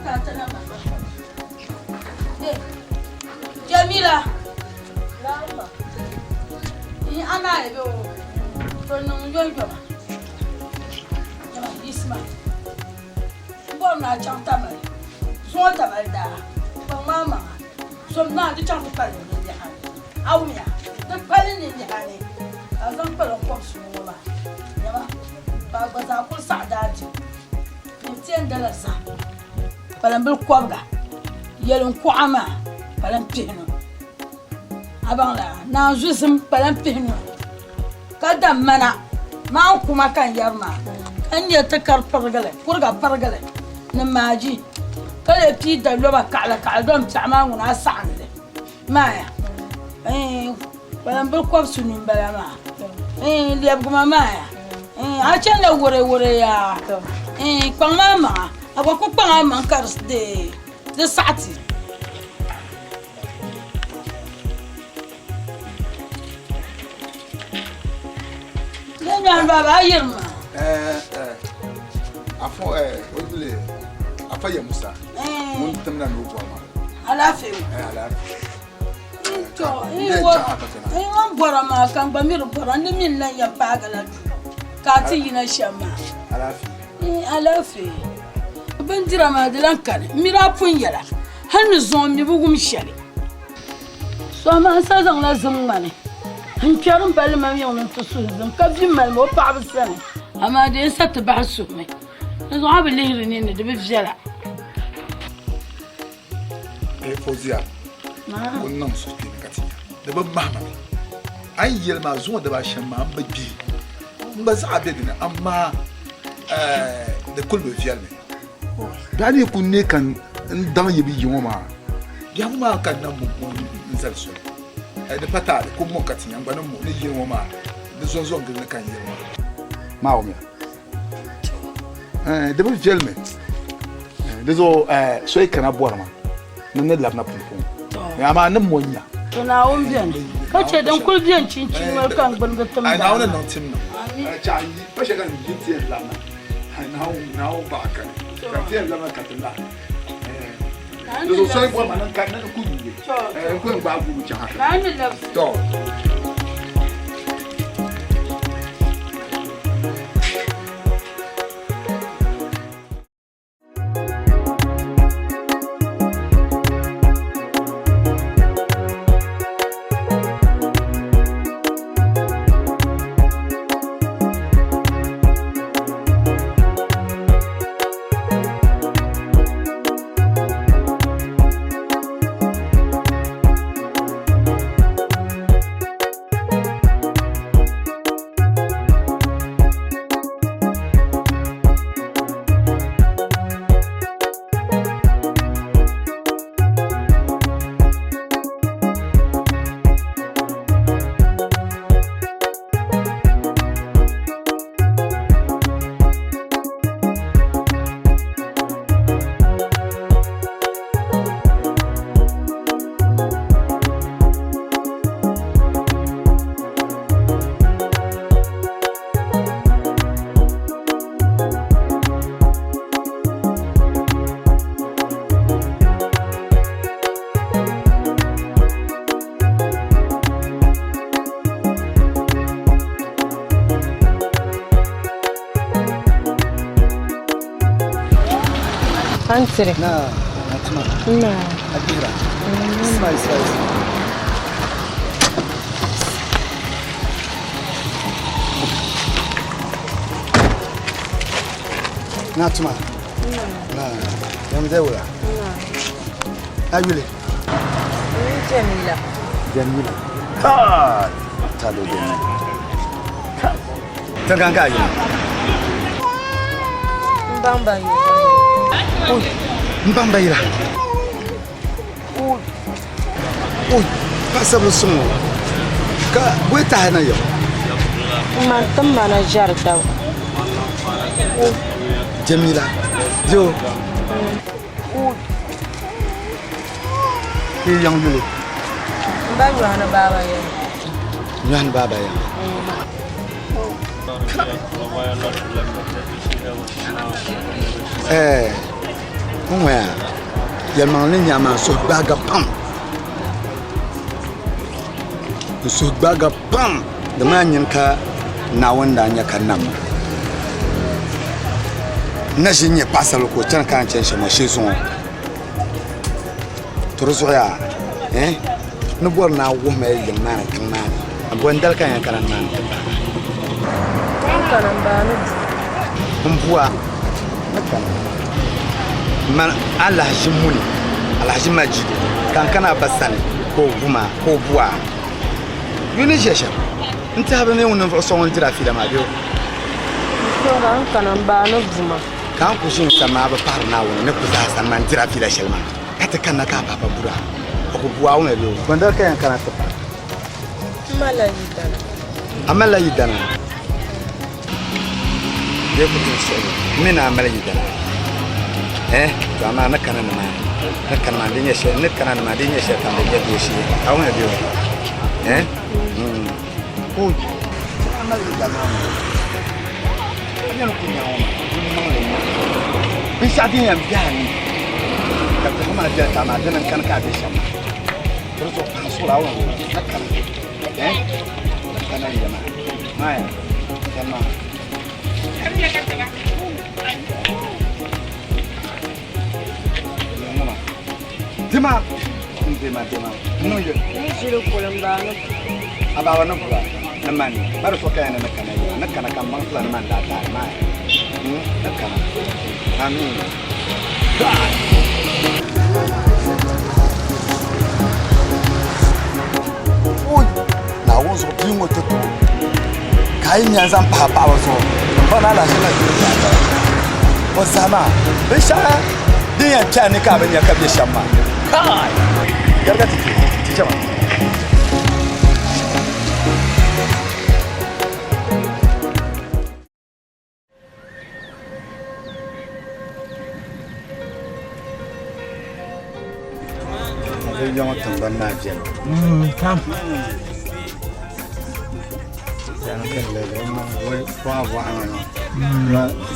ka a ti na ma. Jamila. N a naai be o to niŋ yɔyɔma. Jama yiɣisima. M bɔri ni a chaŋ Tamale. Zuŋɔ Tamale daa kpaŋ maa maŋa. Zom naa di chaŋ ti pali ninliha ni. A wumya? Di pali ninliha ni ka a zaŋ kpaliŋ kɔbisinu ŋɔ maa. Nyama, ka a gba zaa kuli saɣi daa dibu. N ti yɛn dala zahim kpalimbili kɔbiga, yɛlim kuɣa maa kpalim pihinu. A baŋ la naanzu zim kpalim pihinu ka da mana maan kuma ka n yɛri maa ka n nyɛ ti kari pirigili kuriga pirigili ni maaji ka lee pii da loba kaɣila kaɣila dom piɛɣu maa ŋuna a saɣim li maaya kpalimbili kɔbisinu m-bala maa lɛbigima maaya a chanila wɛrɛwɛrɛ yaa kpaŋ maa maŋa a gba ku kpaŋ a maŋ ka di saɣi ti. Afa ya Musa ŋun timna ni o bɔri ma. Alaafee. Alaafee. To, n bɔra maa ka n gba mi di bɔra n ni mi n lan yɛn paagi la duu ka a ti yina shɛm maa. Alaafee. Alaafee. Bindira maa di lan kani. M mi daa pun yɛla hal ni zuŋɔ m mi bi wum shɛli. Sɔhima n sa zaŋla zim ŋmani n-kpɛri m ba Limam yiŋ ni nti suhi zim ka vi mali ma o paɣiba sani. Amaa di yɛn sa ti bahi suhimi, dinzuɣu a bi lihiri nini ni di bi viɛla. Ee Fozia, o niŋ suhukpeeni ka ti nya. Di bi mahi ma mi. A ni yɛli maa zuŋɔ daba shɛm maa m bi gbihi. M gba zaɣa be di ni amaa di kuli bi viɛli mi. Biɛɣu ni ku ne ka n daŋ yi bi yi ŋɔ maa, biɛhigu maa ka n na mo n-zali soli. Di pa taali, ku mo ka ti nya n gba ni mo ni yili ŋɔ maa, di zɔnzo n-gili ni ka n yili maa. Maawumiya, di bi viɛli mi, di zuɣu so yi kana bɔri ma ni n ni labina pumpɔŋɔ, amaa n ni mo n-nya. To Naawuni beni, ka chɛ din kuli beni chinchini ŋɔ ka n gbinigi tim daa maa. Naawuni niŋ tim niŋ. Pa shɛli ka n yi ti yɛn labina. Naawuni baɣa kani ka ti yɛn labina ka ti la. Di zuɣu so yi bɔri ma ni n kani ni ku yuui n ku yɛn gbaai guubu chaŋ haka. To. Antire. Na, Natuma. Na. Adira. Smile, smile. Natuma. Na. Yam zai wula. Na. A yuli. Ni Jamila. Jamila. Kai. Talo Jamila. Kai. Tinkan ka a yuli. M baŋ ba yuli. Oi, m baŋ ba yila. Oi, oi, paɣasarili suŋ ŋɔ ka bɔyi tahi na yɛm. M ma tim ma na ʒɛri taba. Jamila, yo. Ti yiŋ yuli. M ba Nyɔhini baaba yiŋ. Nyɔhini baaba yiŋ. Ɛɛ. N ŋɔya yɛlimaŋli ni nya maa n suhu gbaaga pam. N suhu gbaaga pam di maa nyini ka Naawuni daa nya ka nam ma. N na ʒi n-nyɛ paɣasarili ka o chani ka a ni chani shɛm ŋɔ shee zuŋɔ. To di zuɣu yaa eh ni bɔri ni a wuhi ma yiŋ maa ni tiŋ maa ni. Bɔ n-dali ka n yɛn kana nimaani ti paai a? N kana m baai ni bua. M bua ni kana man Alhaji Muni, Alhaji Majidu ka n kana a ba sani ka o bu ma ka o bu a. Yu ni ʒiya shɛm n tɛha bi mi ŋun ninvuɣ so ŋun diri a fiila maa bee o? N suhiri a n kana m baai ni bu ma. Ka n ku ʒi n sani maa bi pahiri Naawuni ni ku zaa sani maa n diri a fiila shɛli maa, ka ti kanna ka a pahi pa bur a, o ku bu a wumya bee o? Bɔndali ka yɛn kana ti pahi? M malila yidana. A malila yidana? Bee ku ti n suɣili m mi ni a mali yidana. Eh, to amaa ni kana nimaani, ni kana maa di nyɛ shɛli, ni kana nimaani di nyɛ shɛli kam di nyɛ bee shee, a wumya bee o? Eh? Mm. Ku a mali yidana maa. A yɛn ku nya ŋɔ maa, di niŋli nya. Binshɛɣu din yɛn be a ni ka biɛhigu maa viɛli ka amaa dini n-kani ka a be shɛm maa. Di zuɣu paɣa suɣili a wum ni kana eh ni kana n-yɛ maa maaya chani maa. Ŋɔ maa dima n dima dima n niŋ yɛli. N ʒili kuli m baai ni A baaba ni bura ni mani ba di so kaya ni ni kana yi ni kana ka m baŋsila ni mani daa taai maa ni kana amiin Oi Naawuni zuɣu bia ŋɔ ti tooi ka a yi nya n zaŋ pahi paɣaba zuɣu m ba ni alahichi na yuli zaɣ o saha maa binshɛɣu din yɛn kpɛ a ni ka a bi nya ka bɛ shɛm maa kai yɛliga ti kpɛ ti chɛma. Yiŋɔ tiŋgbani maa viɛla. Pam.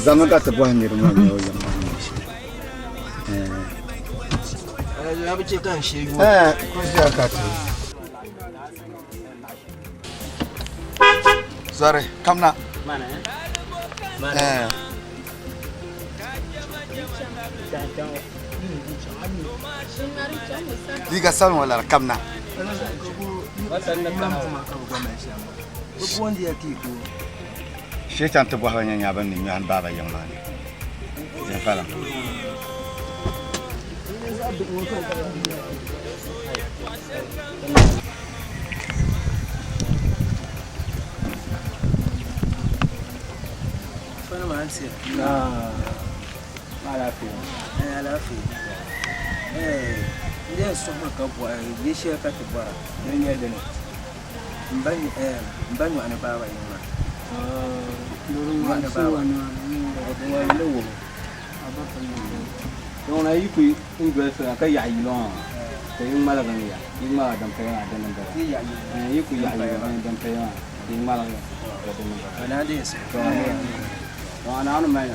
Zami ka ti bɔhi niriba ŋɔ nyɛ o yiŋ maa ni shɛli. Zɔri kamina. Liiga sabinli ŋɔ lari kamina. Shee chaŋ ti bɔhi ba nya nya bɛ ni nyɔhi baaba yiŋ maa ni. Zinfala. M ba nyɔɣu ni baaba yiŋ maa. Ŋuna yi kuli n dolisi ka yaɣi yili ŋɔ ka yi ŋmaligi n ya yi ŋmaligi din paya maa dini m-bala yi ku yaɣi yili ŋɔ din paya maa yi ŋmaligi ya dini m-bala to a Naawuni mali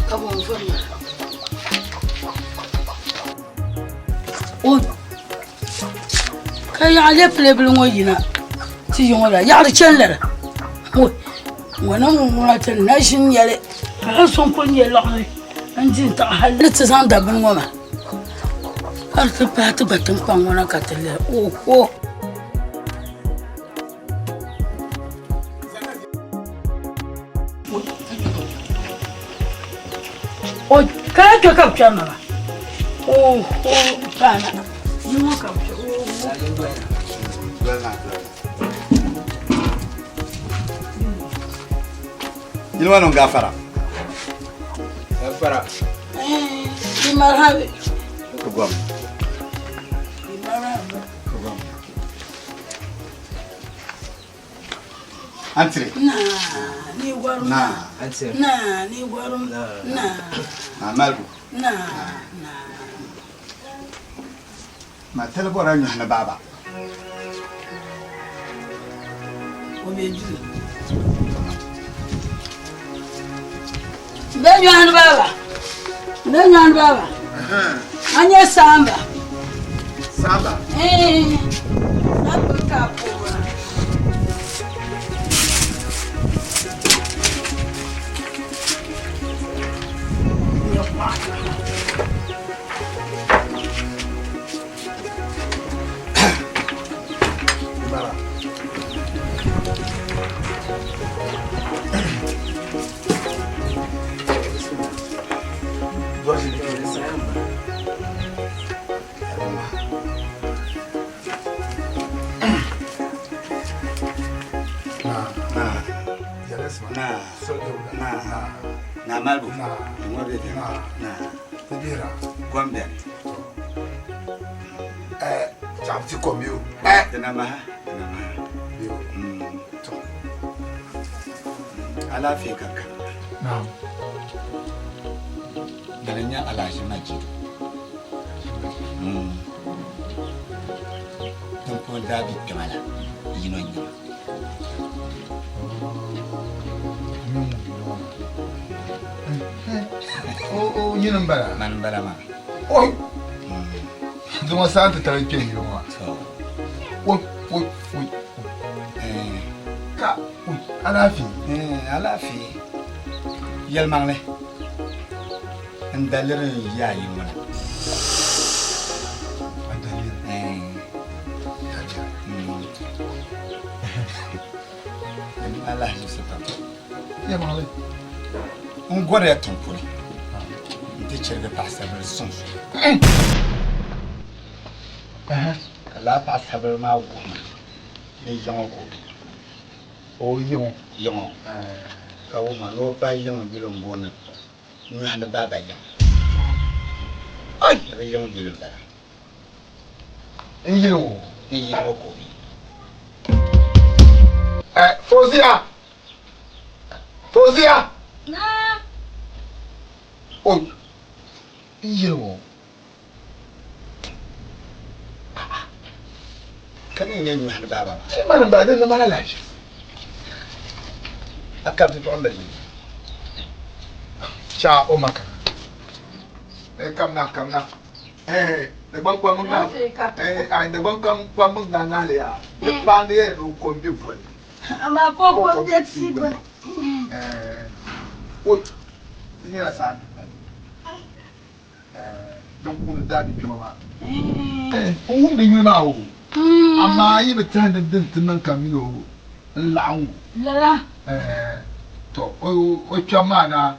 Ka bɔ n-vuri ma? O ka yaɣa lepilebili ŋɔ yina ti yi ŋɔ la yaɣari chɛni lala ŋɔ na ŋun ŋuna ti na ʒi n nyɛli ka hali so n kuli nyɛ liɣiri n di n taɣi hali ni ti zaŋ da bini ŋɔ maa ka di ti paai ti gba tiŋkpaŋ ŋɔ na ka ti lihi oho O kana kpɛ ka bi kpɛri na maa oho paana yi ŋɔ ka bi kpɛ oho. Yili ŋɔ niŋ gaafara. Gaafara. Di marhabi. Ku gom. Di marhabi. Ku gom. Antire. Na ni gwarum. Na. Antire. Na ni gwarum. Na. Na. Na malibu. Na. Na. Ma tali bɔra nyɔhi ni baaba. O be duu. Be nyɔhi ni baaba. Be nyɔhi ni baaba. A nyɛ saamba. Saamba? Ee, saamba ka a puhira. Na malibu ŋɔ bɛ na kom bɛni Chapti kom yo. Dina maha dina maha yo. To alaafee ka kana. Naam. Dina nya alahachi majidu. Din puuni daa bi kpɛma la yino n-nyɛ ma. O nyini m-bala? Mani m-bala maa. Oi! Zuŋɔ saa nti tali kpe yili ŋɔ. Oi, oi, oi, oi. Ka, oi, alaafee? Alaafee. Yɛlimaŋli, n daliri n yi a yi ŋɔ na. A daliri? Alahichi pam. Yɛlimaŋli. N gɔriya tiŋ puuni nti chirigi paɣisaribila suŋ so. Ka lala paɣisaribila maa wuhi ma ni yiŋɔ ka o be. O yiŋɔ? Yiŋɔ. Ka wuhi ma ni o ba yiŋ yuli m-booni Nyɔhi ni Baaba yiŋ. Ai! Ni bɛ yiŋ yuli m-bala. N yili ŋɔ? N yili ŋɔ ka o be. Fozia! Fozia! Naa! Oi! N yili ŋɔ. Ka ni nyɛ nyɔhi ni baaba maa. Ti mani m-bala din ni mali alahichi. A ka bipuɣimbila yuli. Cha o ma kana. Eh, kamna, kamna. Eh, Dagbaŋ kpamba ŋa, eh, ai Dagbaŋ kpamba ŋa ŋahili ya. Di paandi ya ni o kom be voli. Amaa ka o kom be tia gbuni. Eh, oi, di nyɛla saa. Din puuni daa bi kpɛma maa. N wumdi yuli maa o, amaa yi bi tɛhi ni din ti niŋ ka mini o n-laɣim ŋɔ. Lala. Tɔ, o kpɛm maa na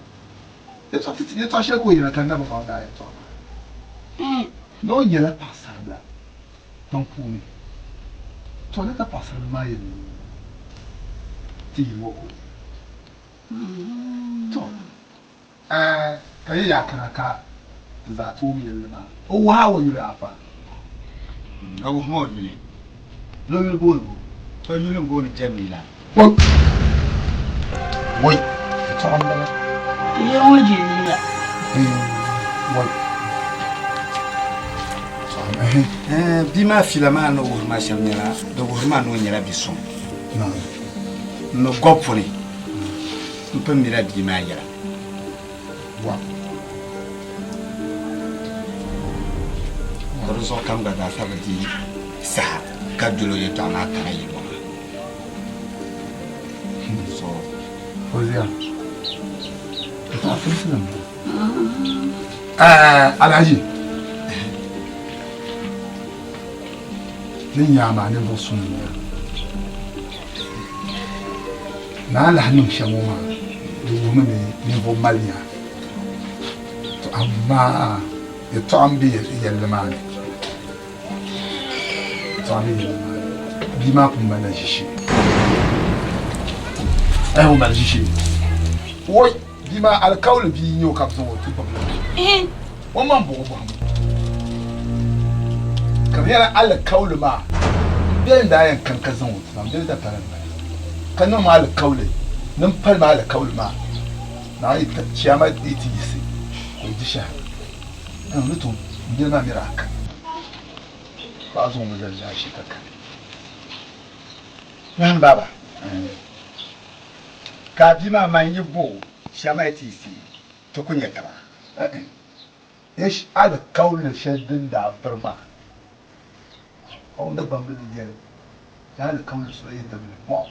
yɛtɔɣ shɛli ka o yɛla ka n na bi baŋ daa yɛtɔɣa maa. Ni o nyɛla paɣisaribila tiŋ puuni. Tɔ, ni ka paɣisaribila maa yɛn ti yi ŋɔ ka o. Tɔ. Ɛɛ, ka yi yaa kana ka ti zaa ti wum yɛlli maa. O wuhi a o yuli afa? O wuhi ma o yuli. Ni o yuli booni bo? O yuli m-booni Jamila. Woi! Woi! Yɛtɔɣa m-bala. Yili ŋɔ Jamila. Woi! Bia maa fiila maa ni wuhiri ma shɛm nyɛla, di wuhiri ma ni o nyɛla bi suŋ. N mi gɔbu puuni. M pun mila bia maa yɛla. Wa. Ka di zuɣu kam gba zaa sa bi di saha ka dol o yɛtɔɣa maa kana yi ŋɔ maa. So. Fozia, yɛtɔɣa filisili m-bala. Ɛɛ, Alhaji, ni nya a maa ninvuɣ suŋ n-nyɛ a. Naa lahi niŋ shɛm ŋɔ maa di wuhimi ni ninvuɣ mali nya. To amaa yɛtɔɣa m-be yɛlli maa ni. Yɛtɔɣa m-be yɛlli maa ni. Bia maa pun malila ʒishee. Ayi o mali ʒishee. Woi, bia maa alikauli bia n-nyɛ o ka bɛ zaŋ o ti gbubi li. O maŋ buɣi bɔhimbu ka di nyɛla alikauli maa m-beli n daa yɛn kani ka zaŋ o ti ma, m-beli dapala m-bala ka niŋ ma alikauli ni m pali ma alikauli maa naai yi chiyaama yi ti yiɣisi ka o di shɛhira ka ni to m-beli maa mi daa kani paɣa zaŋ o mi zali zaashee ka kani. Naan baba, ka a bia maa man yi bo o chiyaama yi ti yiɣisi ti ku nya taba. Esh alikauli shɛli din daa biri maa, ka o ni gbambili ni yɛli ni alikauli so yi dabili mɔɣu.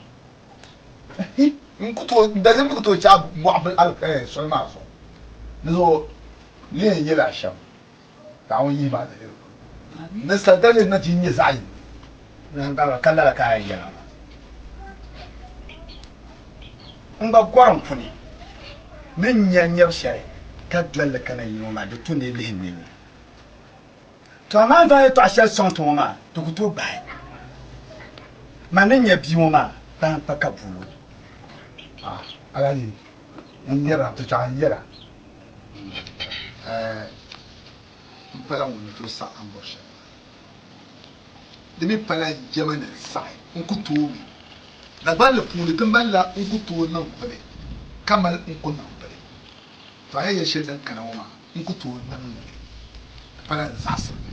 N ku tooi, n dalim ni ku tooi chaai mɔɣu bili soli maa zuɣu. Di zuɣu ni yɛn yɛli a shɛm, Naawuni yihi ma daliri polo. Ni sa daliri na ti nyɛ zaɣ yini. Nahiŋ ka lala ka a yɛn yɛla maa. N gba gɔrim puni ni nya nyɛbu shɛli ka doli li kana yino maa, di tu ni lihi n nini. To amaa n zaŋ yɛtɔɣ shɛli sɔŋ ti ŋɔ maa, di ku tooi gbahi. Man ni nya bia ŋɔ maa, baa m-pa ka bulo. Ah, Alhaji, n yɛra, ti chaŋ n yɛra. M pala ŋun ni tooi saɣi a ni bɔri shɛli maa. Di mi pala jɛma ni n saɣi n ku tooi mi. Dagbanli puuni ti malila n ku tooi niŋ bini ka mali n ku niŋ bini. To a yɛn yɛli shɛli din kana ŋɔ maa n ku tooi niŋ li. Di pala n zaɣisiri li.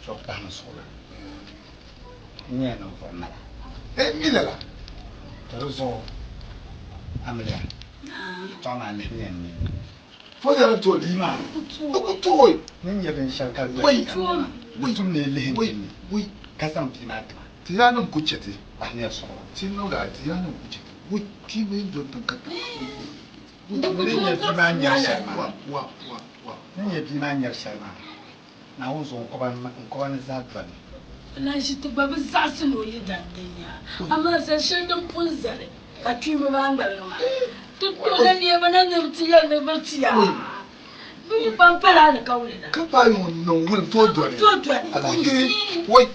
Zuɣu kpahim suɣulo n nyɛla ninvuɣ mala. N mi lala. To di zuɣu amiliya tɔɣa maa lihi nyɛ n nini. Fo yɛli to di maa di ku tooi. Ni nyɛ binshɛli ka doli ka maa di tum ni lihi n nini ka zaŋ bia maa tima. Ti yaa nim ku chɛ ti. Kpahimiya suɣulo. Ti niŋ lala ti yaa nim ku chɛ ti. Wui ti mi doli tiŋ ka taɣi. Ni nyɛ bia maa nyari shɛli maa. Ni nyɛ bia maa nyari shɛli maa. Naawuni zuɣu n kɔba ni zaa doli. Lahi ti gba bi zaɣisi ni o yi dan din nya, amaa zali shɛli din pun zali ka kpiimba maa ŋmaligi maa, ti tooi la neema na ni bɛ ti yɛli ni bɛ ti ya bɛ yi kpaŋ pali alikauli la. Ka paai ŋun niŋ wulim tooi doli alikauli. Woi!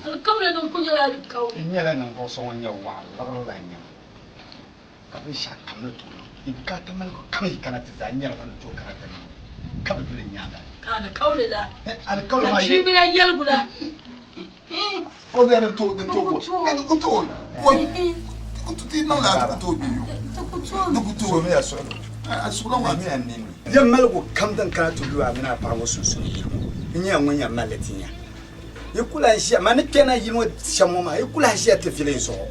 Alikauli din kuli nyɛla alikauli. N nyɛla ninvuɣ so ŋun nyɛ waɣila liɣiri la n-nyɛ ma, ka binshɛɣu kam ni tooi niŋ. Yi bukaata maligu kam yi kana ti zaa nyɛla ŋun ni tooi kana ti niŋ li, ka bi doli nyaaŋa. Ka alikauli la, Alikauli ka maa yi. kpiimba la yɛligu la. O bɛ ni tooi din tooi bo di ku tooi woi di ku ti niŋ laa di ku tooi bɛ yo di ku tooi Soomiya suɣulo. A suɣulo maa Lihimiya n nini. Yɛm maligu kam din kana ti lu a mini a paɣa ŋɔ sunsuuni yili ŋɔ, n nyɛla ŋun yɛn mali li ti nya. Yi ku lahi ʒiya, man ni kpɛna yili ŋɔ shɛm ŋɔ maa, yi ku lahi ʒiya ti vili n zuɣu.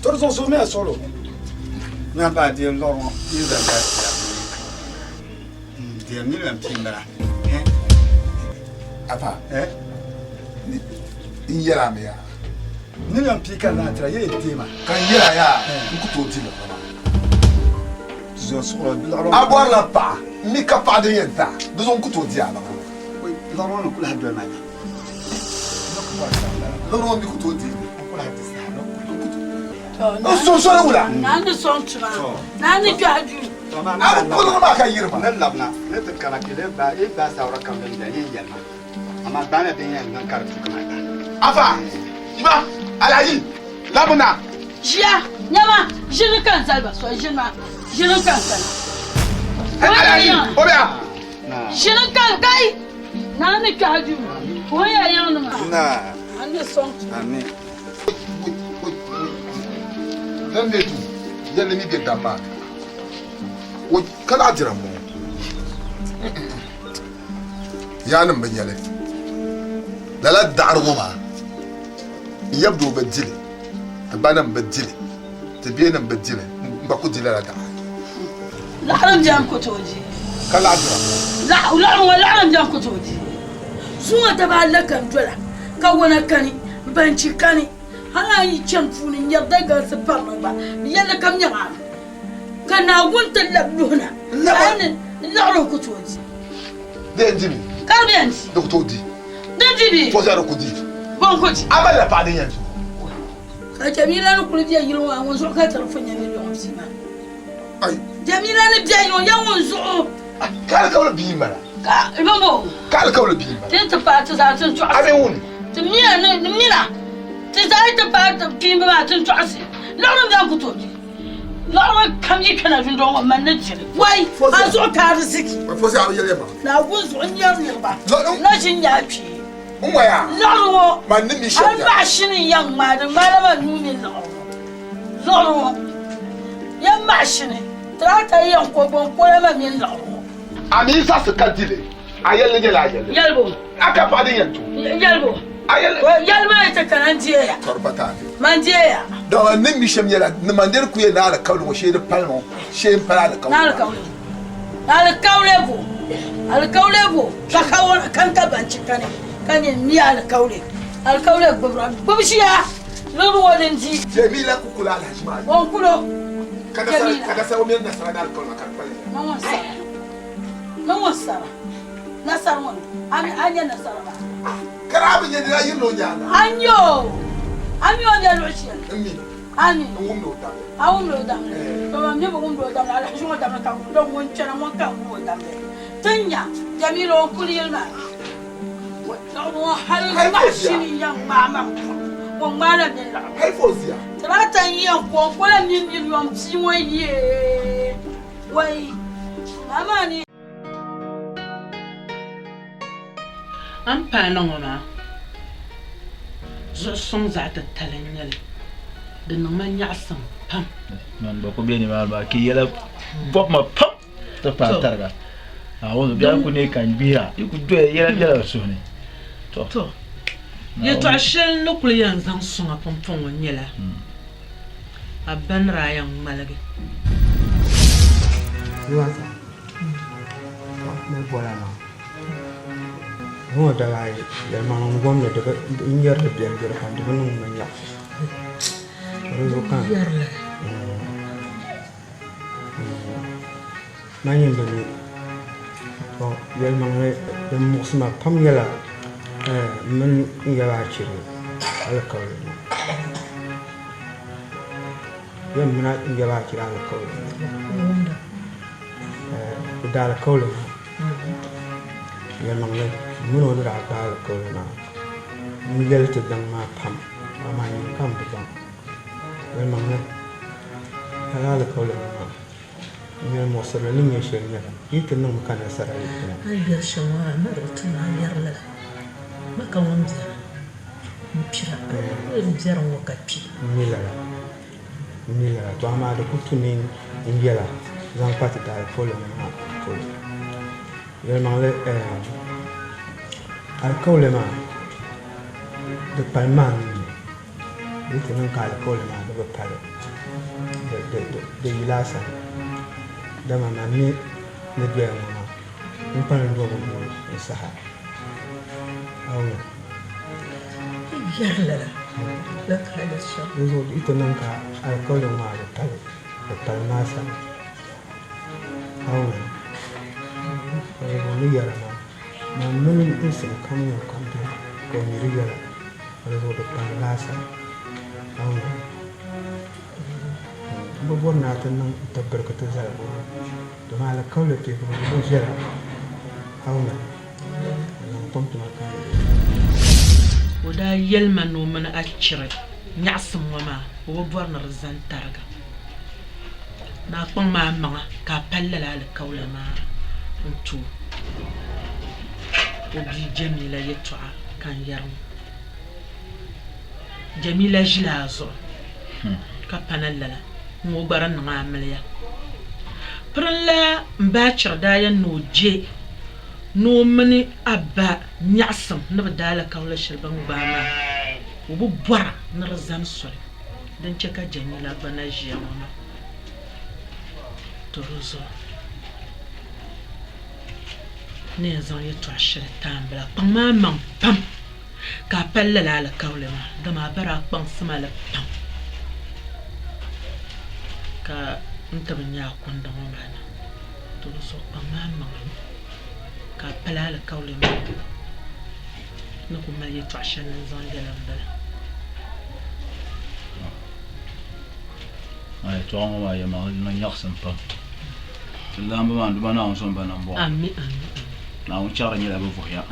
To di zuɣu soomiya suɣulo. Nyaŋ paai deei n lɔri ŋɔ, yi zaŋ daa ti a bee deei miliyon pia m-bala. Afa, n yɛl a mi yaa. Miliyon pia ka n zaŋ tira, yi yi deei ma. Ka n yɛl a yaa, n ku tooi di liɣiri maa. Zuɣu suɣulo, liɣiri ŋɔ. A bɔrila paɣa, m mi ka paɣa din yɛn ti a, di zuɣu n ku tooi di a liɣiri maa. Liɣiri ŋɔ ni ku lahi doli ma nya. Liɣiri ŋɔ mi ku tooi di. N sunsoli wula. Naa ni sɔŋ tuma, naa ni kpɛhi duu. A bi kuli maa ka yiri ma. Ni labina ni ti kana ka yi gbaai sawara kam din beni yɛn yɛli ma, amaa gbaamiya din yɛn niŋ ka di tu kaman daa. Afa, Iba, Alhaji, labina. Ʒiya, nyama, ʒini ka n zali ba soli, ʒini maa, ʒini ka n kana. Alhaji, o bɛ ya. Ʒini ka n kai, naa ni kpɛhi duu, ka o ya yiŋ ni maa. Naa ni sɔŋ tuma. Amin. Din be duu yɛlli mi be dam maa ni. O ka lahi dira m-bɔŋɔ. Yaanim bi nya li. Lala daɣiri ŋɔ maa, n yab doo bi di li, ti banim bi di li, ti beenim bi di li, n gba ku di lala daɣiri. Laɣiri m-beni ku tooi di. Ka lahi dira m-bɔŋɔ. Laɣiri ŋɔ laɣiri m-beni ku tooi di. Zuŋɔ daba ala ka n dola, ka wana kani, banchi kani. Hal a yi chani puuni n-nyari dagalisi parimi gba, di yɛlli kam nyaŋ a mi. Ka Naawuni ti lab luhi na, ka a ni liɣiri ku tooi di. Di yɛn dimi. Ka di yɛn di. Di ku tooi di. Di di bee? Fo zaa di ku di. Bɔ n-ku di? A malila paɣa din yɛn di. Ka Jamila ni kuli be yili ŋɔ, ŋun zuɣu ka ti di fo nya ni yɔŋ bia maa. Ai. Jamila ni be yili ŋɔ, ya ŋun zuɣu. Ka alikauli bia m-bala. Ka bimbo. Ka alikauli bia m-bala. Ti ti paai ti zaa ti ni tɔɣisi. A mi wuni. Ti mina ni mina. Ti zaa yi ti paai ti kpiimba maa ti ni tɔɣisi. Liɣiri m-beni ku tooi di. Liɣiri kam yi kpɛna dundɔŋ ŋɔ man ni diri. Wai, a zuɣu ka ariziki. Naawuni zuɣu n-nyari niriba. Na ʒi n-nya a kpee. Liɣiri ŋɔ, a ni baɣa shini n-yɛn ŋmaai di ŋmaala ma nuu mini liɣiri ŋɔ. Liɣiri ŋɔ, yɛn maɣa shini, tiraata yɛn ko gɔŋkola ma mini liɣiri ŋɔ. A mi zaɣisi ka di li, a yɛlli nyɛla a yɛlli. Yɛlibu. A ka paɣa din yɛn tu. Yɛlibu. A yɛlli. Yɛli maa yi ti kana n deeya. Ka di pa taali. Man deeya. Dama n ni mi shɛm nyɛla, ni man diri ku yɛn ni alikauli ŋɔ shee di pali ŋɔ, shee m-pali alikauli maa. Ni alikauli bo, alikauli bo, ka kawana kan ka banchi kani, ka nyɛ mi alikauli, alikauli gbubira, gbubi ʒiya, liɣiri ŋɔ din di. Jamila ku kuli alahachi maa. O n kul o. Jamila. Ka ka o mini nasara ni alikauli maa ka di pali. Ni ŋun sara, ni ŋun sara, nasara ŋɔ ni, a nya nasara maa. Ka daa bi nya ni daa yirila o nyaaŋa. A nya o, a mi o ni luɣ shɛli. N mi. A mi. N wumdi o damli. A wumdi o damli. To man mi bi wumdi o damli, alahichi ŋɔ damli ka don ŋun chana ŋun ka n wum o damli. Ti nya Jamilu o kuli yili maa ni. Liɣiri ŋɔ hali maɣashini yɛn ŋmaai ma pɔŋ, o ŋmaala mini liɣiri. Tirata n-yɛn ko n kola mini miliɔn pia ŋɔ yee! Wai! Maa ni. A ni paai na ŋɔ maa, zuɣu suŋ zaɣ titali n-nyɛ li. Di niŋ ma nyaɣisim pam. Man gba ku be nimaani maa ka yi yɛla bɔbi ma pam ti paai tariga. Naawuni zuɣu biɛhigu ku neei ka n gbihira, yi ku doya yɛla bela n suhu ni. To, yɛtɔɣ shɛli n ni kul yɛn zaŋ sɔŋ a pumpɔŋɔ nyɛla, a ba ni daa yɛn ŋmaligi. Ni bɔla maa ŋɔ daba ayi yɛlimaŋli n gom li n yɛri li biɛri biɛri pam di bi niŋ ma nyaɣisi di zuɣu ka man nyin bi mi to yɛlimaŋli din muɣisi ma pam nyɛla m mini n yaba achiri alikauli maa yɛn mini n yaba achiri alikauli maa Bɛ daa alikauli maa, yɛlimaŋli m mini o ni daa gbaai alikauli maa n-yɛli ti daŋ maa pam, amaa nyini ka m bi baŋ. Yɛlimaŋli, lala alikauli ŋɔ maa n yɛli muɣisirili ni nyɛ shɛli nyɛla, yi ti niŋmi ka nasara yi ti na. A ni yɛri shɛm ŋɔ maa, a ni di ti ni a yɛri lala, ma ka ŋun biɛri m-kpira, a ni biɛri ŋ-ŋɔ ka kpi. M mi lala. N mi lala, to amaa di ku tu ni n yɛla zaŋ kpa ti daalikauli ŋɔ maa polo. Yɛlimaŋli, alikauli maa di kpalim maa nuu ni. Di yi ti niŋ ka alikauli maa di bi pali, di yila a sani. Dama man mi ni doya ŋɔ maa, n kpalim domi guui n saha. A wum? Yɛri lala, lala ka a yɛri shɛm. Dinzuɣu di yi ti niŋ ka alikauli maa bi pali, di pali maa sani. A wum? Dinzuɣu n ni yɛri a maa, man mini n sim kam ŋɔ kam beni ka o mi di yɛla, dinzuɣu di pali laa sani. A wum? M bi bɔri ni a ti niŋ n-tibirigi ti zaligu ŋɔ, domin alikauli teebu di bi viɛla. A wum? O daa yɛli ma ni o mini a chiri nyaɣisim ŋɔ maa, o bi bɔri ni di zani tariga. Ni a kpaŋ ma amaŋa ka a pali lala alikauli maa n-ti o. O bia Jɛmila yɛtɔɣa ka n yɛri ŋɔ. Jɛmila ʒila a zuɣu ka pa na lala ŋ-ŋɔ gba di niŋ a amiliya. Pirinla m ba Achiri daa yɛn ni o je ni o mini a ba nyaɣisim ni bɛ daalikauli shɛli bɛ ni gbaai maa, o bi bɔra ni di zani soli din chɛ ka Jamila gba na ʒiya ŋɔ maa. To di zuɣu n ni yɛn zaŋ yɛtɔɣ shɛli ti a m-bala, kpaŋm a maŋ pam ka a pali lala alikauli maa, dama a ba daa kpaŋsi ma li pam ka n ti bi nya a kundi ŋɔ maa ni. To di zuɣu kpaŋm a maŋa ka a pali alikauli maa ni ku mali yɛtɔɣ shɛli ni n-zaŋ yɛli m-bala. A yɛtɔɣa ŋɔ maa yɛlimaŋli di niŋ nyaɣisim pam. Ti laamba maa Duuma Naawuni zom ba nambɔɣu. Naawuni chɛɣiri nyɛla bɛ vuhiya.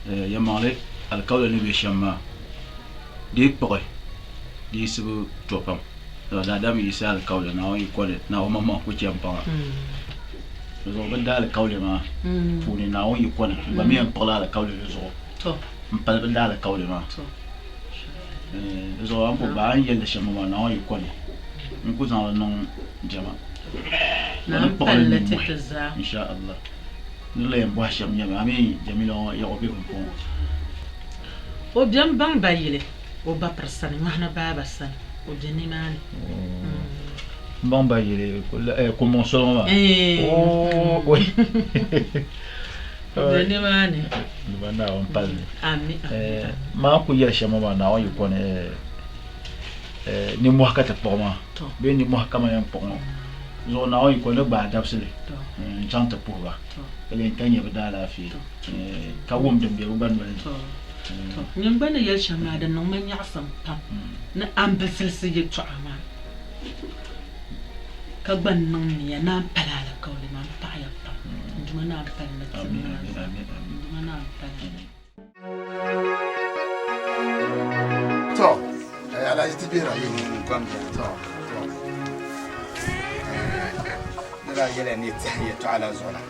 Yɛlimaŋli alikauli ni be shɛm maa, di yi kpuɣi di yiɣisibu to pam. Daadam yiɣisi alikauli Naawuni yi koli Naawuni maŋmaŋ ku chɛ m-paŋ a. Di zuɣu bɛ ni daa alikauli maa puuni Naawuni yi koli n gba mi yɛn kpuɣila alikauli di zuɣu m-pali bɛ ni daa alikauli maa. Di zuɣu a ni ku gbaai a ni yɛli li shɛm ŋɔ maa Naawuni yi koli n ku zaŋ li niŋ jɛma. N ni kpuɣi li nimmohi insha Allah. N ni la yɛn bɔhi shɛm nyɛmi a mi Jamila ŋɔ yaɣ o be pumpɔŋɔ. O bem baŋ ba yili o ba piri sani nyɔhi ni baaba sani o be nimaani. M baŋ ba yili Kumbɔŋ soli ŋɔ maa? Ooh oi. O be nimaani. Di ba Naawuni pali ni. Ami ami. Maa ku yɛli shɛm ŋɔ maa Naawuni yi kɔni nimmohi ka ti kpuɣi maa bee nimmohi ka man yɛn kpuɣi ŋɔ zuɣu Naawuni yi kɔni ni gbaai dabisili n-chaŋ ti puhi ba ka lee ka nya bɛ daalaafee. Ka wum din be bɛ gba noli ni. Tɔ! Nyin gba ni yɛli shɛm maa, di niŋ ma nyaɣisim pam ni a ni bi zilisi yɛtɔɣa maa, ka gba niŋ nia ni a ni pali alikauli maa. M paɣiya pam, n Duuma ni a ni pali li ti maa zaa. N Duuma ni a ni pali li. Tɔ! Alhaji ti bihira. Tɔ! Tɔ! Di daa yɛliya ni yi tɛhi yɛtɔɣa la zuɣu la.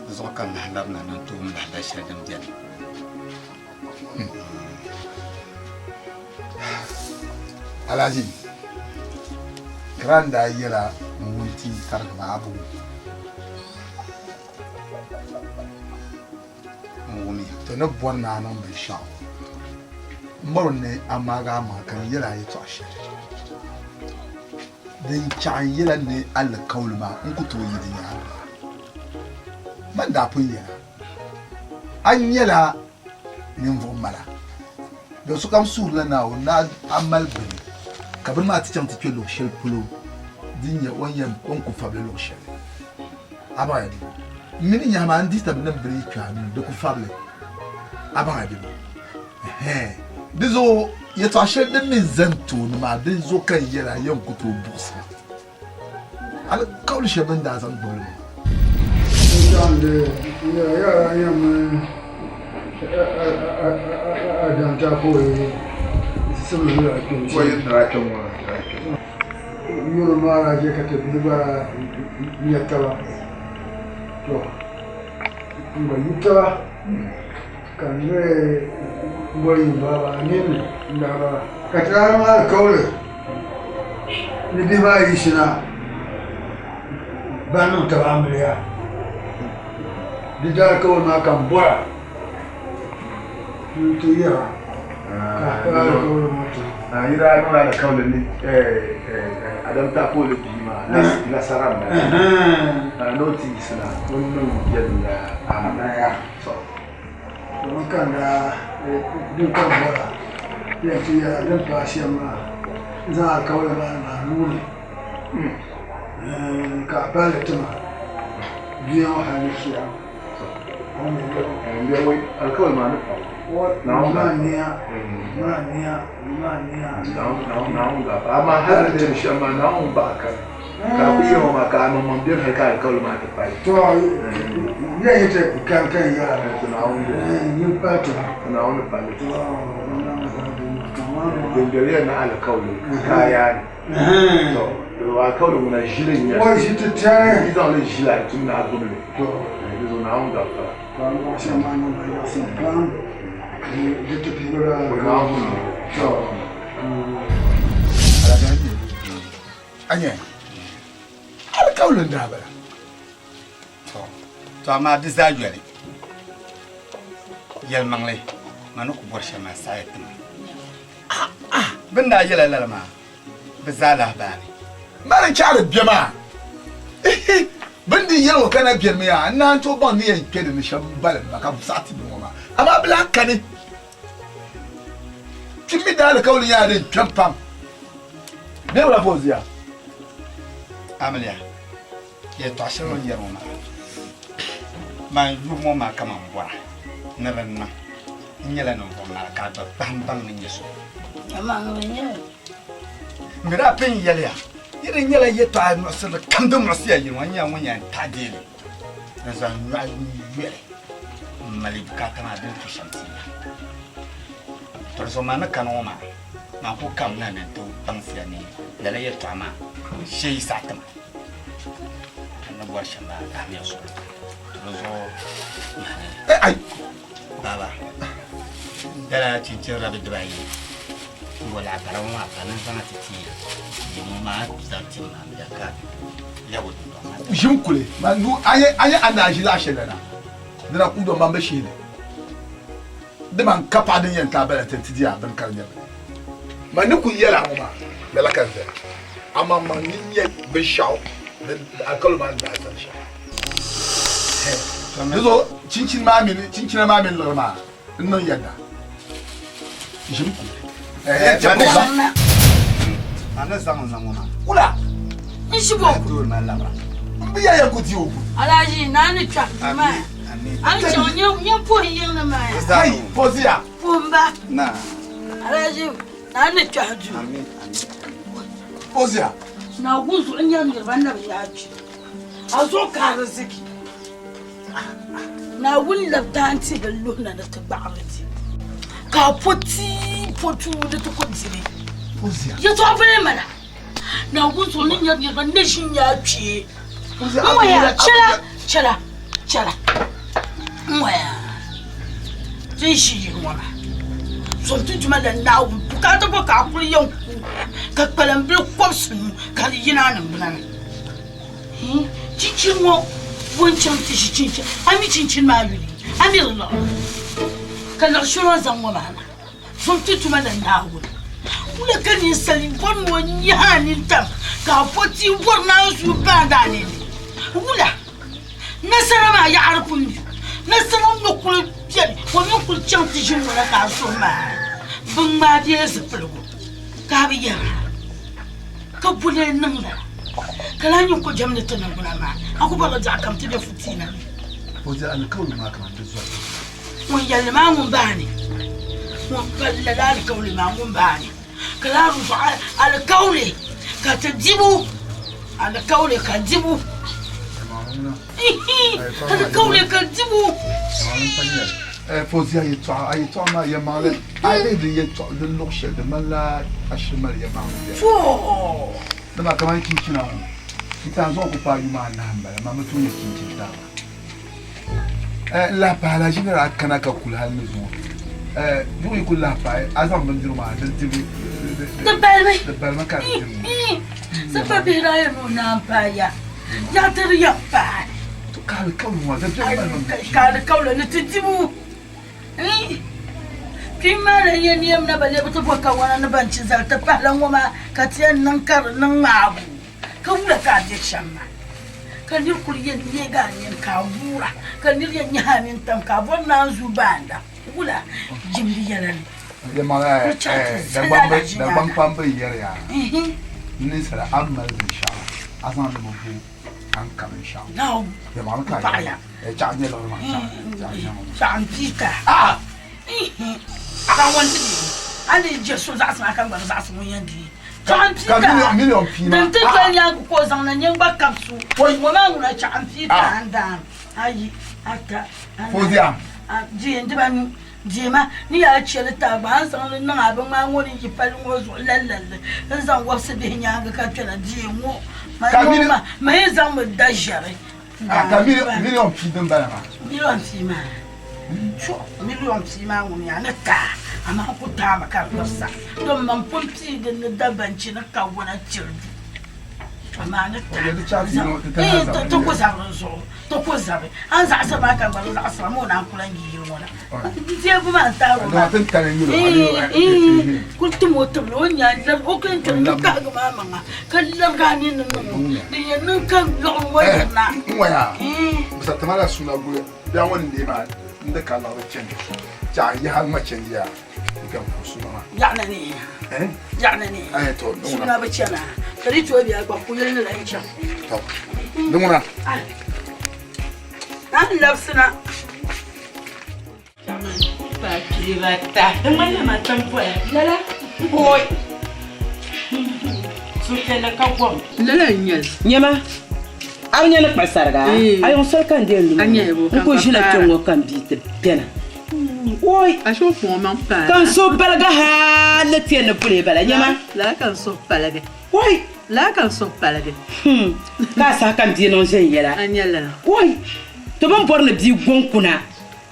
Di zuɣu ka n lahi labina ni n tooi m-bahi la shɛli din beni. Alhaji, Kiran daa yɛla n wunti tarigi maa a bi wum. N wumiya. Ti ni bɔri ni a niŋ binshɛɣu, m bɔri ni a maagi a maŋa ka n yɛl a yɛtɔɣ shɛli. Din chaɣ n yɛla ni alikauli maa n ku tooi yi di nyaaŋa. Man daa pun yɛla, A nyɛla ninvuɣ mala. Din sokam suhirila Naawuni ni a mali bini, ka bini maa ti chaŋ ti kpe luɣ shɛli polo din nyɛ o ni yɛn o ni ku fabili luɣ shɛli. A baŋya di? M mi ni nyahi maa n dihi tab ni bini yi kpe a nuu ni, di ku fabili. A baŋya di? Ɛhɛn, di zuɣu yɛtɔɣ shɛli din mi zani tooni maa, di zuɣu ka n yɛl a yɛn ku tooi buɣisi ma alikauli shɛli bɛ ni daa zaŋ gbubi li maa. Ka n lee boli yi baaba a nini n-daa bala. Ka ti daa niŋ alikauli ni bihi maa yiɣisina ban niŋ taba amiliya. Di daalikauli maa ka m bɔra ni n ti yɛr a ka a pali alikauli maa ti ma. Yi daa niŋla alikauli ni Adam Tapooli bia maa nasara m-bala ni o ti yiɣisina o ni niŋ yɛliya amiliya. Domin ka n daa din ka bɔra yɛn ti yɛla din paai shɛm maa n zaŋ alikauli maa niŋ a nuu ni ka a pali ti ma dunia ŋɔ hali ni chiyaama. Amaa hali ni di shɛm maa Naawuni baɣa kani. Ka a ku yɛli ŋɔ maa ka a maŋmaŋ beni hali ka alikauli maa ti pali. To, ya yi ti kan ka n yɛra nyin pali ti ma. Naawuni ni pali ti. Din beli ya ni alikauli ka a yaa ni. To, alikauli ŋuna ʒili n-nyɛ li. Ŋɔ ʒi ti tɛri. Yi zaŋ li ʒili a di tum ni a gbubi li. Di zuɣu Naawuni gafara. Ka a niŋ shɛm maa niŋ ma yaɣisim pam di ti piigila alikauli maa. To. A nya alikauli n-daa bala. To amaa di zaa yoli, yɛlimaŋli ma ni ku bɔri shɛm maa saɣiya ti ma. Bɛ ni daa yɛl a lala maa, bɛ zaa lahi baani. Mani n-chaɣiri bɛ maa. Bɛ ni di yɛli ŋɔ ka na benimi yaa, n naan tooi baŋ ni yɛn kpe di ni shɛm m-balim ba ka saɣi ti bɛ ŋɔ maa. Amaa bɛ lahi kani. Ti mi daa alikauli nyɛla din kpɛm pam. Bɛ wula Fauziya? Amiliya, yɛltɔɣa shɛli o ni yɛri ŋɔ maa, man yubu ŋɔ maa kaman bɔra ni di niŋ. N nyɛla ninvuɣ mara ka a gba kpahim baŋ ni nyɛ so. M mi daa pun yɛliya, yi di nyɛla yɛtɔɣa muɣisirili kam din muɣisi ya yili ŋɔ, n nyɛla ŋun yɛn taɣi deei li n-zaŋ nyɔɣu yoli m-mali bukaata maa din tu shɛm ti ya. To di zuɣu man ni kani ŋɔ maa, man ku kamina ni n ti baŋsiya ni. Lala yɛltɔɣa maa shee yi saɣi ti ma, a ni bɔri shɛm maa ka a mi zuɣu. Di zuɣu nyɛhi baaba n dala chinchini rabi dibaayi n bɔ laɣakara ŋɔ maa ka ni zaŋ ti ti ya yino maa zaŋ ti ma ya ka lɛbi o dundɔŋ maa. Ʒim kuli man nu a yɛ a ni daa ʒi laɣ shɛli la na dina ku dɔn man bi shihi li. Di man ka paɣa din yɛn ti a bala ti ti di a bini ka di nyɛ bini. Man ni kul yɛl a ŋɔ maa, lala ka n zali. Amaŋmaŋ ni nya binshɛɣu din alikauli maa ni daa zali shɛm. Di zuɣu chinchini maa mini chinchina maa mini liɣiri maa n niŋ yɛda. Ʒim kuli. A ni zaŋ n na ŋɔ maa. Wula? N ʒi bɔ ku. M bi ya yɛn ku di o ku. Alhaji naa ni kpɛhi duu maa. A ni chaŋ nyɛ puhi yiŋ ni maa ya. Kai Fozia. Puhim ba. Na. Alhaji naa ni kpɛhi duu. Fozia. Naawuni zuɣu nyɛ niriba na bi yaa kpi. A zuɣu ka ariziki. Naawuni labi taanti bi luhi na ni ti gbaɣiri ti, ka a po tia po tuu ni ti ku di li. Yɛtɔɣa bili m-bala. Naawuni zuɣu ni nyari niriba ni ʒi n-nya a kpee. N-ŋɔya, chɛla, chɛla, chɛla. N-ŋɔya, ti ni ʒi yili ŋɔ maa, zom ti Duuma la Naawuni bukaata bɔ ka a kuli yɛn ku ka kpalim bili kɔbisinu ka di yina a niŋgbuna ni. Chinchini ŋɔ bo n-chaŋ ti ʒi chinchini, a mi chinchini maa yuli, a mi di liɣiri, ka liɣi shɛli o ni zaŋ ŋɔ maa na zom ti tuma la Naawuni. Wula ka ninsal bɔri ni o nyahi a nintam, ka a po tia bɔri naanzuu baandi a nini? Wula? Nasara maa yaɣiri pun mi. Nasara ni kuli beni, o mi kuli chaŋ ti ʒini ŋɔ na ka a suhu maai. Bɛ ŋmaai bee zipiligu ka a bi yɛra. Ka boli niŋ lala, ka lahi nyɛ kojɛm ni ti niŋgbuna maa, a ku bɔrila biɛɣu kam ti be fitiina ni. O di alikauli maa kaman di zɔri. Ŋun yɛli maa ŋun baani, ŋun pali lala alikauli maa ŋun baani, ka lahi di zuɣu alikauli ka ti dibu, alikauli ka dibu, alikauli ka dibu. Fozia yɛtɔɣa, a yɛtɔɣa maa yɛlimaŋli, a yi lihi di yɛtɔɣa di luɣ shɛli di ŋmanila ashili mali yɛlimaŋli biɛni. Dama kamani chinchina ŋɔ, n taan zuɣu ku paai yuma anahi m-bala, man bi tooi nya chinchini taaba. N lahi pahi alahichi ni daa kana ka kuli hali ni zuŋɔ. Yuɣu yi kuli lahi paai, a zaŋ bindirigu maa di dibu Di balimi. Di balimi ka di dibu. Sapa bihi daa yɛn ni o naan paai ya. Yaɣa ti di yɛn paai. Ka alikauli ŋɔ di biɛri mali mi. Ka alikauli ni ti dibu. Kpim maa na yɛn yɛm na ba lebi ti bo kawana ni ban chi zali ti pahila ŋɔ maa ka ti yɛn niŋ ka di niŋ ŋmaabu ka wula ka a be shɛm maa ka nir kuli yɛn neegi a nini ka a guura ka nir yɛn nyahi a nini tam ka a bɔri naanzuu baanda wula jimdi yɛla ni. Dagbaŋ kpamba yɛri ya ninsala a ni mali binshɛɣu a zaŋ li mi bo a ni ka binshɛɣu yɛlimaŋli ka a yɛli. Chaɣ n-pii ka a ŋun ti di a ni je so zaɣisi maa ka gba bi zaɣisi ŋun yɛn di chaɣ n-pii ka din ti doli nyaaŋa ka o zaŋ na nyɛ gba kabisi o ŋɔ maa ŋuna chaɣ n-pii ka a ni daan ayi ata anahi di dibanu deema ni yaa che li taai gba a ni zaŋ li niŋ a binŋmaa ŋɔ ni yi palli ŋɔ zuɣu lallalli n-zaŋ wɔbisi bihi nyaaŋa ka kpɛna deei ŋɔ ma yi zaŋmi da ʒiɛri Ah, ka million pii din bala maa. Million pii maa. To, million pii maa ŋun yaa ni taa, amaa ku taami ka di sa. Don man pun pii din ni da banchi ni kawana tiri du. Amaa ni taa. Ti ku zabiri zuɣu, ti ku zabi. A ni zaɣisiri maa ka n gba bi zaɣisira, ma o naan ku lan yi yili ŋɔ na. Deebu maa n-taari o maa. Kuli tim o tibili o nya o kuli n-kpɛri ni kahigi maa maŋa ka larigi a nini niŋ o din yɛn niŋ ka liɣiri ŋɔ yirina. N ŋɔya bisa tima la suna guli bia ŋɔ ni neei maa n di ka liɣiri chani chaɣ n yaha ŋma chani ya n kpɛm puhi suna maa. Yaɣa ni yaɣa ni suna bi chana ka di tooi bia gba kuyili ni lahi chaŋ. To di ŋuna. A ni labisina. Di ŋmanila man tam poya. Lala? Hoi! Suhupiɛlli ka gom. Lala n-nyɛ li. Nyama, a bi nya ni kpuɣi sariga? A yuŋ soli ka n deei n lumi n ku ʒila kpe ŋ-ŋɔ ka m bia ti bɛna. Oi! Ashe o kpaŋ o maŋ paai. Ka n suhu paligi hal ni ti yɛn ni puli bala, nyama. Lala ka n suhu paligi. Oi! Lala ka n suhu paligi. Hmm, ka a saha kam bia niŋ ʒɛn yɛla. A nya lala. Oi! Ti bi ni bɔri ni bia goŋ kuna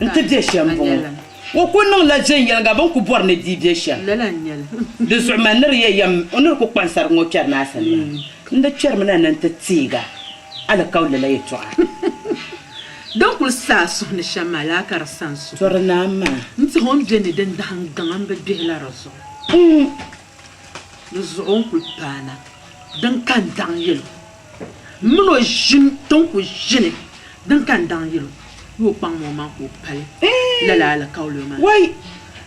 nti be shɛm m-bɔŋɔ. O ku niŋla viɛnyɛliŋga bɛ ni ku bɔri ni bia be shɛm. Lala n-nyɛ li. Di zuɣu man ni di yɛn yɛm o ni di ku kpa n sariga ŋɔ kpɛri ni a sani maa, n di kpɛrimi na ni n ti teeg a alikauli la yɛtɔɣa. Din kul sa a suhu ni shɛm maa, lala ka di sa n suhu. Tɔ di naai maa. N tihi o ni be ni din dahim gaŋ m bi gbihi la di zuɣu. Di zuɣu o ni kul paana din ka n daŋ yɛl o. M min o ʒini ti ni kul ʒini din ka n daŋ yɛl o, yi o kpaŋmi o maŋ ka o pali lala alikauli maa.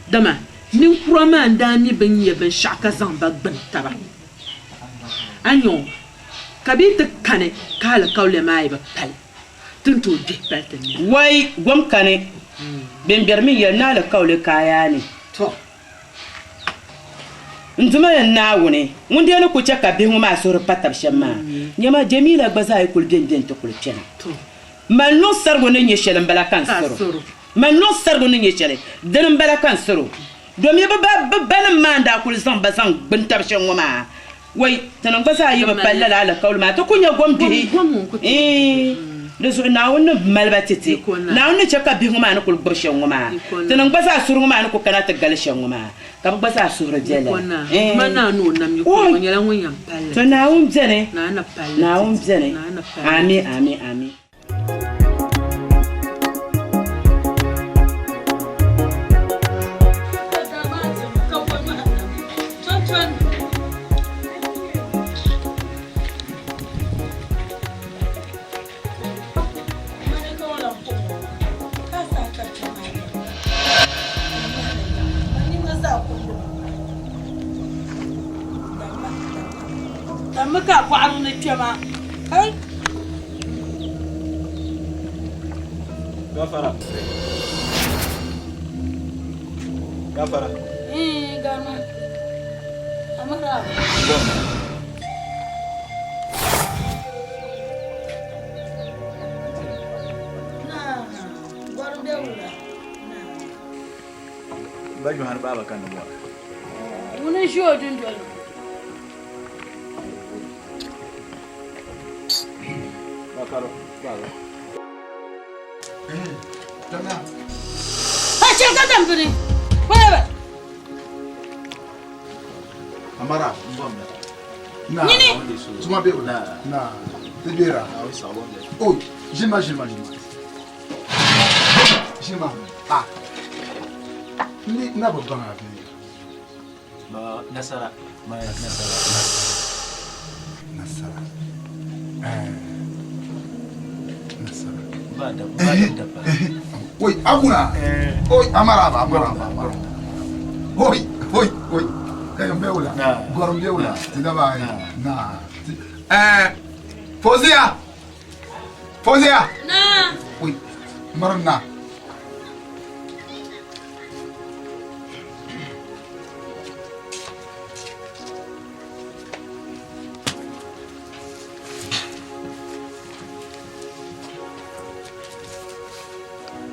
Dama ninkura maa n-daa mi bɛ ni nya binshɛɣu ka zaŋ ba gbini taba. A nya o, ka bɛ yi ti kani ka alikauli maa yi bi pali, ti ni tooi gbihi pali ti nina. Wai, gom kani, bɛn biɛri mi yɛli ni alikauli ka a yaa ni. Tɔ! N Duuma ya Naawuni ŋun dee ni ku chɛ ka bihi ŋɔ maa suhuri pa tab shɛm maa, nyama Jɛmila gba zaa yi kul beni beni ti kul kpɛna. Man niŋ sarigu ni nyɛ shɛli m-bala ka n sir o. Man niŋ sarigu ni nyɛ shɛli, dini m-bala ka n sir o. Domi bɛ banim maa n-daa kul zaŋ ba zaŋ gbini tab shɛm ŋɔ maa, Wai, tinim gba zaa yi bi pali lala alikauli maa, ti ku nya gom bihi. Iin, di zuɣu Naawuni ni mali ba ti ti. Naawuni ni chɛ ka bihi ŋɔ maa ni kul gbibi shɛm ŋɔ maa, tinim gba zaa suhuri ŋɔ maa ni ku kana ti gali shɛm ŋɔ maa, ka bɛ gba zaa suhuri be lala. Iin, oi, to Naawuni beni, Naawuni beni. Ami, ami, ami. Dammi ka a bɔɣiri ni kpɛma. Hey! Gafara. Gafara. Eh, gama. Amara. Na, gwarim bɛ wula. Ba Yohani baaba ka ni bɔra. Ŋuni n-ʒi o dundoli ni. Amara na tuma be na tibira oh jima jima jima jima ah ni na bo banga be Ba nasara ma nasara. Nasara. Eh. Nasara. Ba da ba da da ba. Oi, akuna. Oi, amara ba amara ba amara. Oi, oi, oi. Kayo mbewula. Goro mbewula. Tina ba. Na. Eh. Fozia. Fozia. Na. Oi. Marna.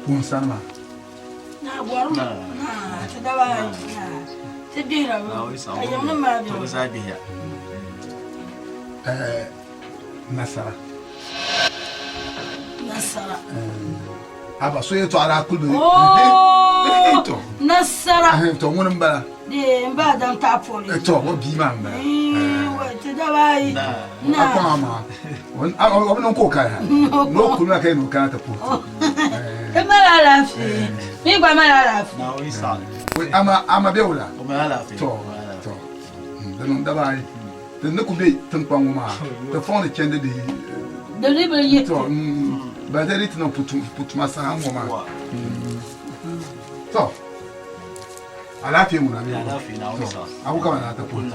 Puun sani maa. Na bɔrimi na ti daba na ti gbihira mi ka yiŋnim maa bɛ Ti zaa gbihiya. Eh, nasara. Nasara. Eh. Aba so yɛltɔɣa daa kuli bi Oh! Nasara. To ŋuni n bala. Dee n ba dan taɣa poli. To o bia maa n bala. Ti daba ayi. Na. A kpaŋ a maŋa. O bi niŋ ka o kali ha. Ni o kuli maa ka yi ni o kana ti puhi ti. Ti mali alaafee. Mi gba mali alaafee. Ama ama bɛ wula. To to. Di niŋ daba ayi. Ti ni ku be tiŋkpaŋ ŋɔ maa, ti fɔŋ ni chandi di. Di ni bi yi. To, ban di ti niŋ putuma saha ŋɔ maa. To, alaafee ŋuna bee? Alaafee na To, a ku kama na ti puhi.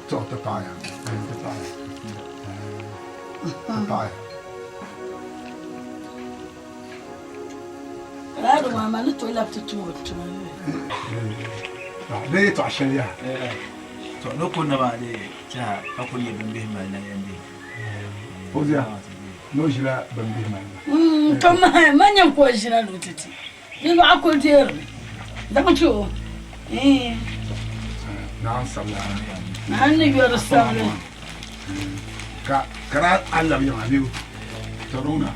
To, ti paɣiya. Ti paɣiya. Ti paɣiya. Raadi ŋɔ ama ni tooi labi ti tum o tuma yuli. Di yɛtɔɣa shɛli yaha. To ni ku na maa dee tɛha ka kuli nyɛ bimbihi mali na yɛn bihi. Fozia, ni o ʒila bimbihi mali na. To ma nyɛ ka o ʒila ni o ti ti. Di lɔɣu kuli deerimi. Zaŋ ti o. Naa sabila. Naa ni yɔri sabili. Ka ka daa a labi yiŋa bee Taruna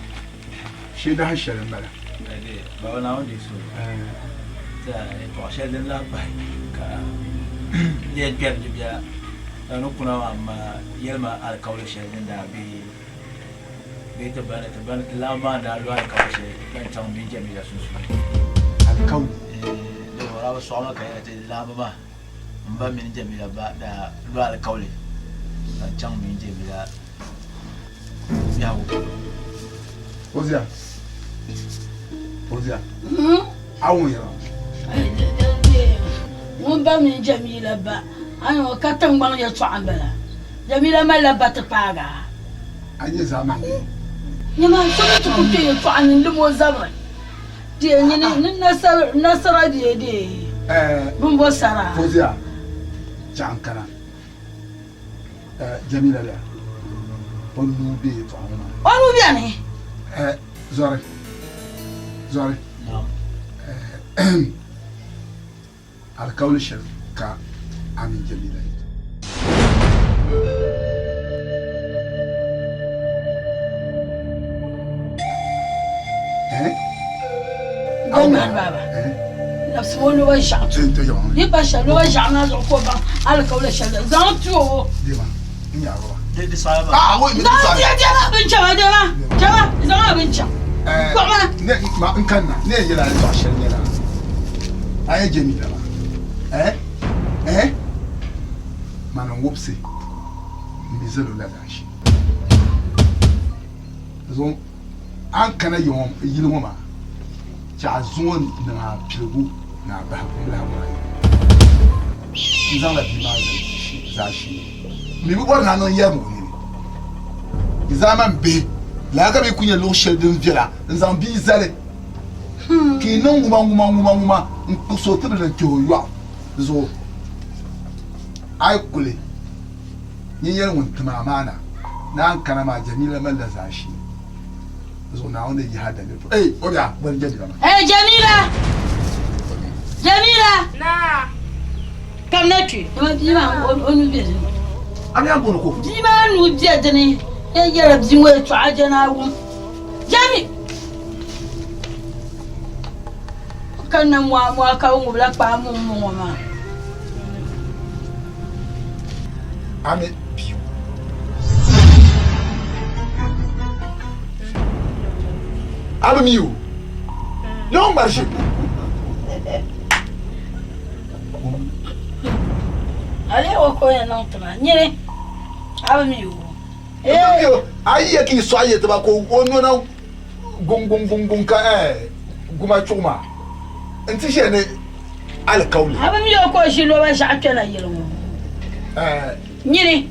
shee dahin shɛli m-bala. Baba Naawuni deei suhu. Yɛltɔɣa shɛli din lahi pahi ka n yɛn kpɛri di biɛla ka ni kuna maa m ma yɛli ma alikauli shɛli din daa be bee ti ba ni ti ba ni ti laamba maa ni daa lo alikauli shɛli zaŋ chaŋ m mini Jamila sunsuuni. Alikauli? Di o daa bi sɔɣi ma ka yɛli ti laamba maa m ba mini Jamila ba daa lo alikauli zaŋ chaŋ m mini Jamila biɛhigu polo. Fozia, Fozia, a wum yɛla? Ŋun ba mini Jamila ba, a ni ŋɔ ka tiŋgbɔŋ yɛltɔɣa m-bala. Jamila malila ba ti paagi a. A nyɛ zaamani bee? Nyama, so mi ti ku kpe yɛltɔɣa ni n-lim o zabiri. Dee nyini ni nasara bee dee bimbo sara? Fozia, chaŋ kana. Jamila la, o nuu be yɛltɔɣa ŋɔ maa ni. O nuu beni. Zɔri, Zɔri, alikauli shɛli ka a mini Jamila yi. Gɔmnan baaba, labisimi o loba ʒiɛɣu ti o. Yi pa shɛli loba ʒiɛɣu maa zuɣu ka o baŋ alikauli shɛli zaŋ ti o. Zaŋ ti o, dema, dema, dema, zaŋ a bini chaŋ. Kpuɣima. N kanna, n ni yɛn yɛli a yɛltɔɣa shɛli nyɛla, a yɛn je mi dama, eh, eh, mani n-wubisi m mi zal o la zaashee. Zuŋ a ni kana yili ŋɔ maa, chɛ a zuŋɔ niŋ a piligu ni a bahigu m-bi lahi bɔri a yɛla. N zaŋla bia maa zali zaashee. M mi bi bɔri ni a niŋ yɛrim o nini. Di zaa man bihi, lala ka bɛ ku nya luɣ shɛli din viɛla n-zaŋ bia zali, ka yi niŋ ŋuma ŋuma ŋuma ŋuma n-kpuɣis o tibili n-kpɛh o yɔɣu zuɣu. A yi kuli nyin yɛli ŋun tim a maa na, ni a ni kana maa Jamila malila zaashee. Di zuɣu Naawuni ni yihi a daliri puuni. Ei, o bia, boli Jamila maa. Ei, Jamila! Jamila! Naa! Kamina kpe. Dama bia maa o nuu be dini. A mi a ni booni ka o. Bia maa nuu be dini. Yɛn yɛla bia ŋɔ yɛltɔɣa jɛ ni a wum. Jami! Ka na mɔa mɔa ka bɛ ŋubila kpaa muŋ muŋ ŋɔ maa. A mi bia A bi mi o. Ni o ŋmari ʒe. A lee o ka o yɛn niŋ ti ma. Nyini, a bi mi o. A yi ya ka yi sɔɣi yɛltɔɣa ka o nona guŋguŋguŋguŋ ka guma chuɣu maa nti ʒiya ni alikauli. A bi mi o ka o ʒi loba ʒiɛɣu kpɛna yili ŋɔ. Nyini,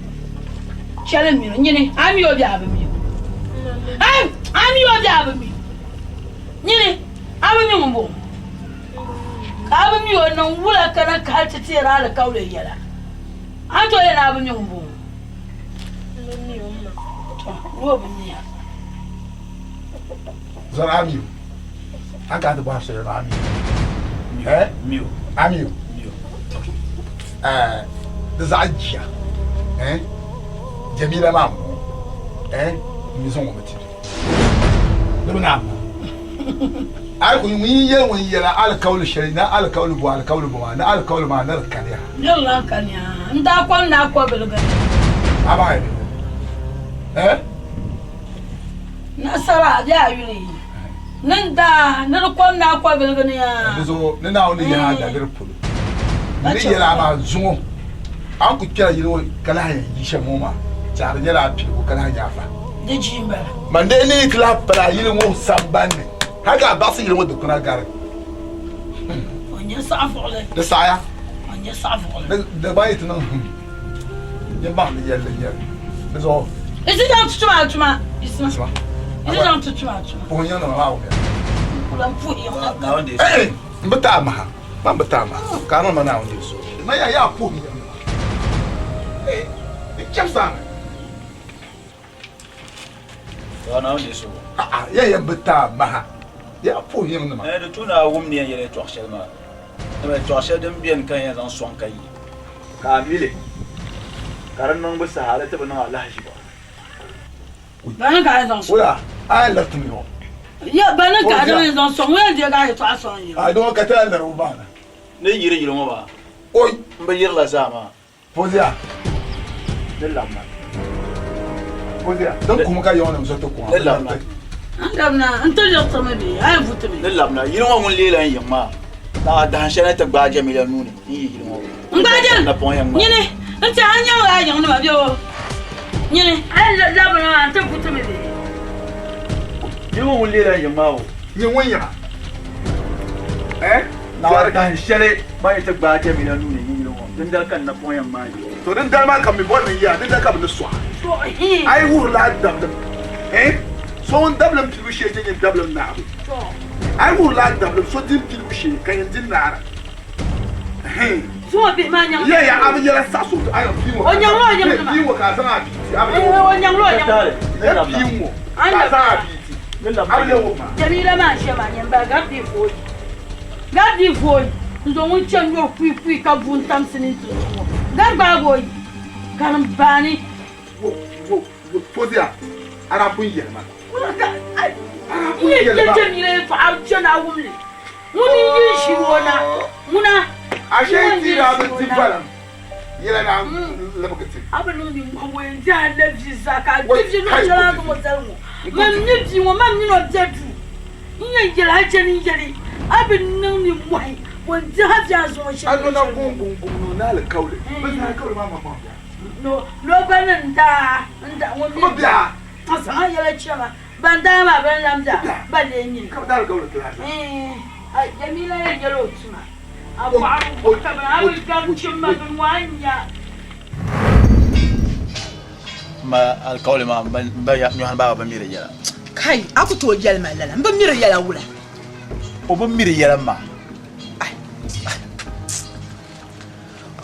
chɛli m-mi o. Nyini, a mi o bee a bi mi o? A mi o bee a bi mi o? Nyini, a bi mi ŋumbɔŋɔ? Ka a bi mi o niŋ wula ka na kahili ti teeri alikauli yɛla? A ni tooi yɛli ni a bi mi ŋumbɔŋɔ? To, ni o bi mi a. Zɔri a mi o. A ka ti bɔhiri shɛli maa a mi o. Eh? Mi o. A mi o. Mi o. Eh, di zaɣ jia. Eh? Jamila maa m-bɔŋɔ. Eh? M mi zaŋ o mi ti. Di bi naam maa. A yi ku ŋun yi yɛli ŋun yɛla alikauli shɛli ni alikauli bɔ alikauli bɔ maa ni alikauli maa ni di kaniya. Ni di lan kaniya. N daa kom ni a kɔbiliga ni. A baŋ ya bɛ eh? Nasara bɛ a yuli ni n daa ni di kom ni a kɔbiligi ni yaa. Di zuɣu ni Naawuni ni yahi a daliri polo n ni yɛli a maa zuŋɔ a ni ku kpɛra yili ŋɔ ka lahi yɛn yi shɛm ŋɔ maa, chɛ a di nyɛla a piligu ka lahi nyɛ a bahigu. Di jii m-bala. Man dee ni yi ti lahi pali a yili ŋɔ sambani ni hal ka a baɣisi yili ŋɔ dikpuna gari. O nyɛ saɣivuɣili. Di saɣiya. O nyɛ saɣivuɣili. Di gba yi ti niŋ hum. Nyɛ baŋ ni yɛlli nyɛli. Di zuɣu. Yi ti zaŋ ti tuma a tuma. Isma. Yi ti zaŋ ti tuma a tuma. Puhi yiŋ nima maa wumiya. N ku lan puhi yiŋ na. Naawuni deei Eh, n bi ti a maha. Man bi ti a maha. Ka a niŋ ma Naawuni deei suhu. Man yaa yaa puhi yiŋ nima. Eh, di chɛbisi a mi. Yaa Naawuni deei suhu. A'a, ya yɛn bi ti a maha. Yaa puhi yiŋ nima. Eh, di tu ni a wum ni yɛn yɛli yɛltɔɣ shɛli maa. Yɛltɔɣa shɛli din beni ka n yɛn zaŋ sɔŋ ka yi. Ka a mi li, ka di niŋbu saha a di ti bi niŋ alahiʒiba. Bani ka a yɛn zaŋ sɔŋ? Wula, a yɛn lari ti mi ŋɔ. Ya, bani ka a yɛn zaŋ sɔŋ? Ŋun yɛn deegi a yɛtɔɣa sɔŋ ya? A dɔŋɔ ka ti lahi lari o baŋ na. Ni yiri yili ŋɔ maa? Oi! M bi yirila zaa maa. Fozia. Ni labina. Fozia, din kum ka yɔŋ nim zo ti kuŋa. Ni labina. N labina, n ti liɣisimi bee? A yɛn vuti mi? Ni labina. Yili ŋɔ ŋun leela n yiŋ maa. Naɣ dahin shɛli ni ti gbaai Jamila nuu ni n yi yili ŋɔ. N gbaai Jam? Napɔŋ yɛn ŋmaa. Nyini, n tiɛha n nyaŋla a yiŋ nima bee o? Nyini, a yɛn labina maa n ti vuti mi bee? Yili ŋɔ ŋun leela n yiŋ maa o. Nyɛ ŋun yiŋa. Eh? Naɣ dahin shɛli ban yi ti gbaai Jamila nuu ni n yi yili ŋɔ, dindali ka n napɔŋ yɛn ŋmaai yi. To dindali maa ka m mi bɔri ni n yi a, dindali ka bɛ ni sɔɣi a. A yi wuhirila a dabilim, eh? So ŋun dabilim pilibu shee je nyin dabilim naabu. A yi wuhirila a dabilim, so din pilibu shee ka yɛn di naara. Ɛhɛn. Zuŋɔ bihi maa nyaŋ. Yɛ ya a bi yɛla saɣisi o a bia ŋɔ. O nyaŋla o nyaŋ nima. Bia ŋɔ ka a zaŋ a bia ti. A bi O nyaŋla o nyaŋ. Yɛ bia ŋɔ ka a zaŋ a bia ti. A bi yɛ wuhi ma. Jamila maa n-shɛ maa nyɛ m-bahi gari dii vooi. Gari dii vooi n-zo ŋun chani yɔri kui kui ka vu n-tam siminti zuɣu ŋɔ. Gari gbaagi o yi ka di baani. Wo wo wo Fozia a daa pun yɛli ma. Wula ka a n yɛn chɛ Jamila yɛltɔɣa chani a wum li? Ŋuni n-yi ʒiri o na? Ŋuna Ashe ti daa bi di balim yɛla daa lebigi ti. A bi niŋ nimmohi ŋɔ yɛn di a la vi zaa ka a di vi luɣ shɛli a ni zaŋ o zali ŋɔ. Man mi bia ŋɔ, man mini o be duu. N yɛn yɛli a chani n-yɛli a bi niŋ nimmohi ŋɔ n-di a vi a zaŋ o shɛli A nona guŋguŋguŋ ni o ni alikauli. Bɛ zaa alikauli maa maŋmaŋ bia. Ni o ba ni n-daa n-daa ŋun mi bia. A zaŋ a yɛla chɛ ma. Ban daa maa bɛn lan bia ba lee nyini. Ka bɛ daa alikauli ti a zaa. Jamila yɛn nyɛla o tuma. A bɔɣiri wuhi ka bini a bi gari chim ma bini ŋɔ a ni nya. Ma alikauli maa m ba nyɔhini baaba bi mi di yɛla. Kai, a ku tooi yɛli ma lala, m bi mi di yɛla wula? O bi mi di yɛla ma.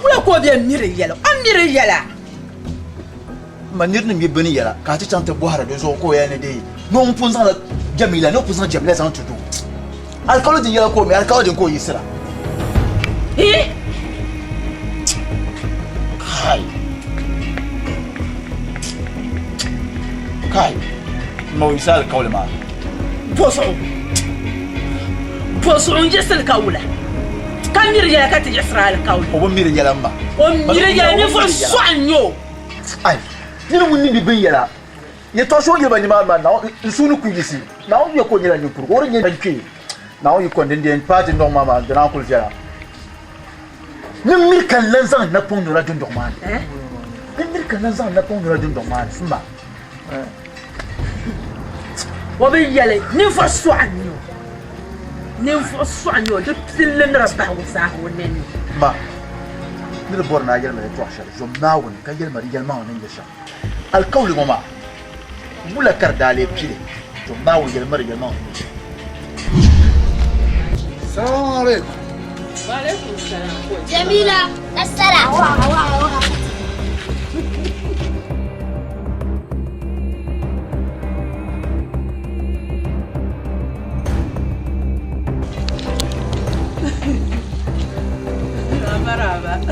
Wula ka o bɛ mi di yɛla? O mi di yɛla. Ma nir ni mi bini yɛla ka a ti chaŋ ti bɔhiri di zuɣu ka o yɛli ni dee ni o pun zaŋla Jamila ni o pun zaŋ Jamila zaŋ ti doo. Alikauli din yɛla ka o mi, alikauli din ka o yiɣisira. Hi! Kai! Kai! Ma o yiɣisi alikauli maa. Bɔzuɣu! Bɔzuɣu n-yiɣisi li ka wula? Ka miri yɛla ka ti yiɣisiri alikauli. O bi miri yɛla m ma. O miri yɛla ninvuɣ sɔɣu n-nyɛ o. Ai, nini ŋun niŋdi bin yɛla yɛtɔɣ shɛli o yɛli ba nimaani maa, Naawuni n suhu ni ku yiɣisi. Naawuni yuya ka o nyɛla ninkurigu, o di nyɛ ban kpee. Naawuni yi ko n-din di yɛn paai dundɔŋ maa maa, di naan kuli viɛla. Ni miri ka n lan zaŋ n napɔŋ nɔla dundɔŋ maa ni. Ni miri ka n lan zaŋ n napɔŋ nɔla dundɔŋ maa ni, m ma. O bi yɛli ninvuɣ sɔɣu n-nyɛ o. Ninvuɣ sɔɣu n-nyɛ o, di pilli ni di bahigu zaa o nini ni. Ma, ni di bɔri ni a yɛli ma yɛtɔɣ shɛli, zom Naawuni ka yɛli ma di yɛlimaŋli ni nyɛ shɛm. Alikauli ŋɔ maa, wula ka di daa lee pili? Zom Naawuni yɛli ma di yɛlimaŋli ni nyɛ shɛm. Salamu alaikum. Wa alaikum salam. Jamila, nasara.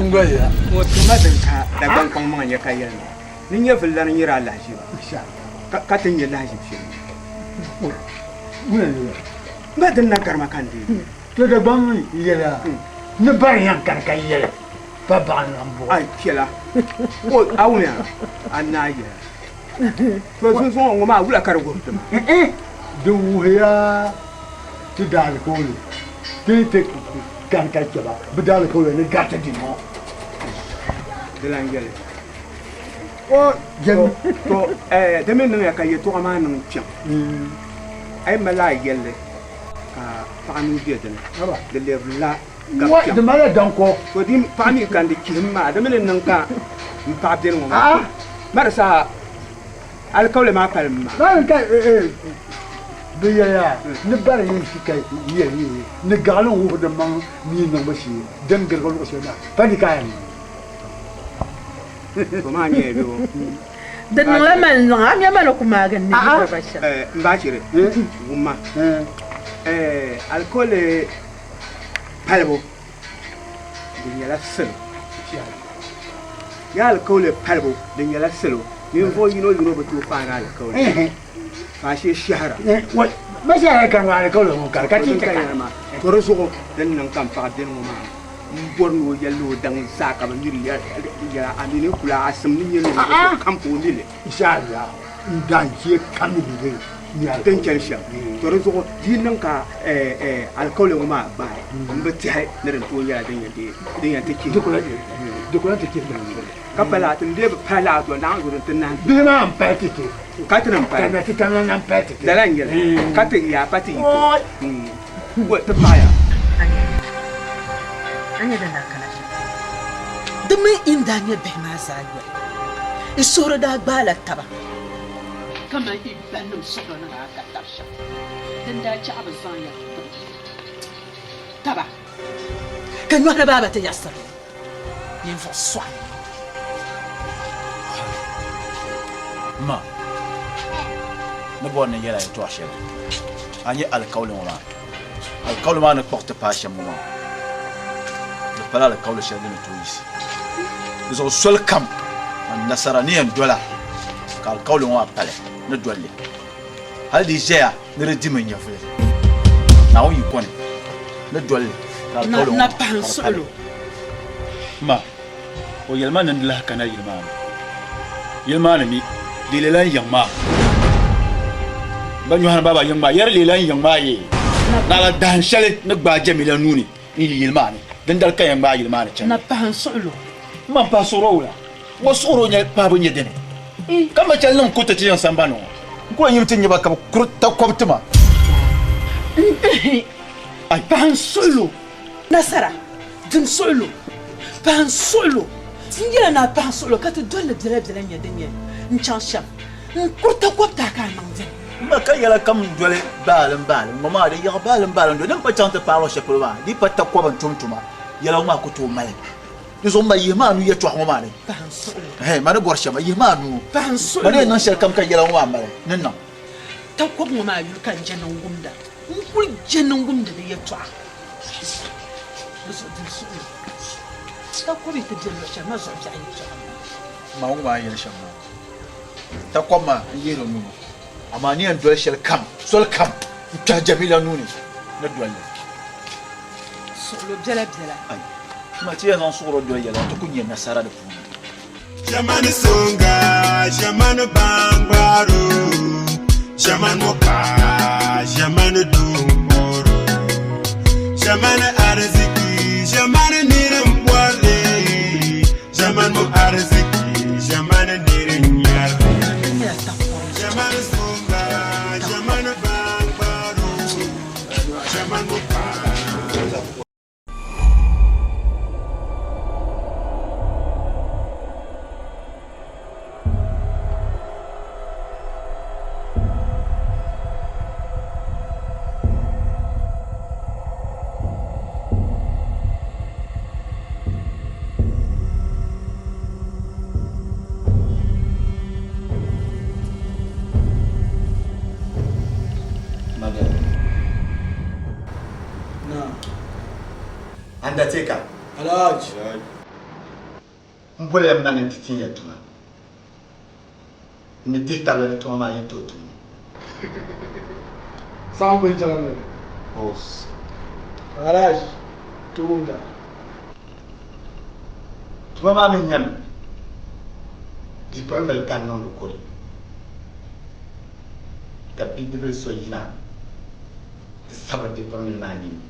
Ngoya. Tuma din ka Dagbaŋ kpaŋ maŋa nyɛ ka yɛli ni ni nyɛvili lana nyɛla alahiziba ka ti nyɛ lahizibu shɛli. M ba din na gari ma ka n deei. To Dagbaŋ yɛliya ni bari yɛn kani ka yɛli pa baɣa n-lan buɣi. Ai piɛla o a wumya a naai yɛla. To zunzuŋɔ ŋɔ maa wula ka di wuhi ti ma? Di wuhiya ti daalikauli ti ni ti kani ka chɛ ba bɛ daalikauli ni gariti di ŋɔ. Di lan yɛli, O to di mi niŋya ka yɛtɔɣa maa niŋ kpiɔŋ. A yi mali a yɛlli ka paɣa nuu be di ni, di lɛbirila gabi kpiɔŋ. Di malila danko. To di paɣa mi kani di chihim maa, di mi ni niŋ ka m paɣa beni ŋɔ maa. Ma di saha alikauli maa palim ma. Maa ka bɛ yɛliya ni bari yɛn shi ka yɛli yi ni gaɣili n-wuhi di maŋ mi niŋbu shee din girigi luɣ shɛli maa pa di ka a yɛn niŋ. To maa nyɛla bɛ o. Di niŋla mali niŋ a mi a mali ku maagi n ni yi ba shɛm. M ba chiri wumma alikauli palibu Di nyɛla salo. Yaa alikauli palibu di nyɛla salo. Ninvuɣ yino yino bi tooi paari alikauli. Faashee shɛhira. Ma shɛhira ka ŋɔ alikauli ŋɔ kari ka ti ti ka. To di zuɣu din niŋ ka m paɣa beni ŋɔ maa m bɔri ni o yɛli o daŋ zaa ka bɛ mi di yɛla a mi ni kuli a sim ni nyɛ ninvuɣ so kam ka o mi li. Inshallah n dan chɛ ka mi di li. Din chani shɛm. To di zuɣu di yi niŋ ka alikauli ŋɔ maa gbaai, m bi tɛhi ni din tooi nyɛla din yɛn ti chihi. Di ku lahi ti chihi din Ka pa laa ti n-lee bi pahi laa zuɣu naɣ zuɣu din ti nahi. Bihi maa m-pahi ti ti. Ka ti ni pahi. Ka na ti tam la nam pahi ti ti. Lala n-nyɛ li. Ka ti yaa pa ti yi ko. Wa ti paɣiya. A nya din daa kana shɛm. Di mini n daa nya bihi maa zaa yoli, n suhuri daa gbaala taba kaman yi banim suhuri ni daa ka tab shɛm. Din daa chɛ a bi zaŋ ya ti taba, ka nyɔhiri baaba ti yaɣisiri li. Ninvuɣ sɔɣi. Ma, ni bɔri ni n yɛl a yɛtɔɣ shɛli, a nya alikauli ŋɔ maa? Alikauli maa ni kpuɣi ti paai shɛm ŋɔ maa, di pala alikauli shɛli din ni tooi yiɣisi. Di zuɣu soli kam man nasara ni yɛn dola ka alikauli ŋɔ maa pali ni doli li. Hal di ʒɛya ni di dimi n nyɛvuli, Naawuni yiko ni ni doli li ka alikauli ŋɔ maa ka di pali. Ma, o yɛli ma ni n lahi kana yili maa ni. Yili maa ni mi, di leela n yiŋ maa. Ba nyɔhini baaba yiŋ maa, yɛri leela n yiŋ maa yee. Naɣila dahin shɛli ni gbaai Jamila nuu ni n yi yili maa ni, dindali ka yɛn gbaai yili maa ni chani. Na pahi n suɣilo. M ma m-pahi suɣiro wula? Ŋɔ suɣiro nyɛ pahibu nyɛ dini? Ka ma chɛli niŋ kuriti ti yiŋ sambani ŋɔ. N ku yɛn yim ti nya ba ka bɛ kuri takɔbi ti ma. N pahi n suɣilo. Nasara, dim suɣilo, pahi n suɣilo. N yɛla ni a pahi n suɣilo ka ti doli li biɛla biɛla nya din nyɛ n chaŋ shɛm. N kuri takɔbi ti a ka a niŋ dini. M ma ka yɛla kam n-doli baalim baalim ŋɔ maa di yaɣi baalim baalim doli. Din pa chaŋ ti paai luɣ shɛli polo maa, di yi pa takɔbi n-tum tuma, yɛla ŋɔ maa ku tooi mali. Di zuɣu m ma yihimi a nuu yɛtɔɣa ŋɔ maa ni. Pahi n suɣilo. Ɛhɛn, ma ni bɔri shɛm, yihimi a nuu. Pahi n suɣilo. Ma ni yɛn niŋ shɛlikam ka yɛla ŋɔ maa mali ni niŋ. Takɔbi ŋɔ maa yuli ka n je niŋgumda. N kul je niŋgumdi di yɛtɔɣa. Di zuɣu dim suɣilo. Takɔbi yi ti be luɣ shɛli, ma zuɣu biɛɣu yɛtɔɣa m-bala. M ma ŋɔ maa yɛli shɛm maa, takɔbi maa n-yihiri n nuu ni, amaa ni yɛn doli shɛli kam, soli kam n-kpɛhi Jamila nuu ni ni doli li. Suɣilo biɛla biɛla. Ai, ma ti yɛn zaŋ suɣilo doli yɛla ti ku nya nasara di puuni. Ʒɛmani soŋga, ʒɛmani baŋgbaro, ʒɛmani mɔpaɣa, ʒɛmani duŋmɔro, ʒɛmani ariziki, ʒɛmani niri m-bɔri li, ʒɛmani mo ariziki, ʒɛmani niri n-nyari li. Ʒɛmani soŋga, ʒɛmani baŋgbaro, ʒɛmani mɔpaɣa. Undertaker. Alhaji. M boli ya mi na ni n ti tin ya tuma. N ni dihi tabili ni tuma maa yɛn tooi tum mi. Saɣim bɛ jiŋli. Boss. Alhaji, tuumda. Tuma maa mi nyɛmi bipuɣimbila ka n niŋdi koli ka bidibili so yina ti sabiri bipuɣimbila maa nini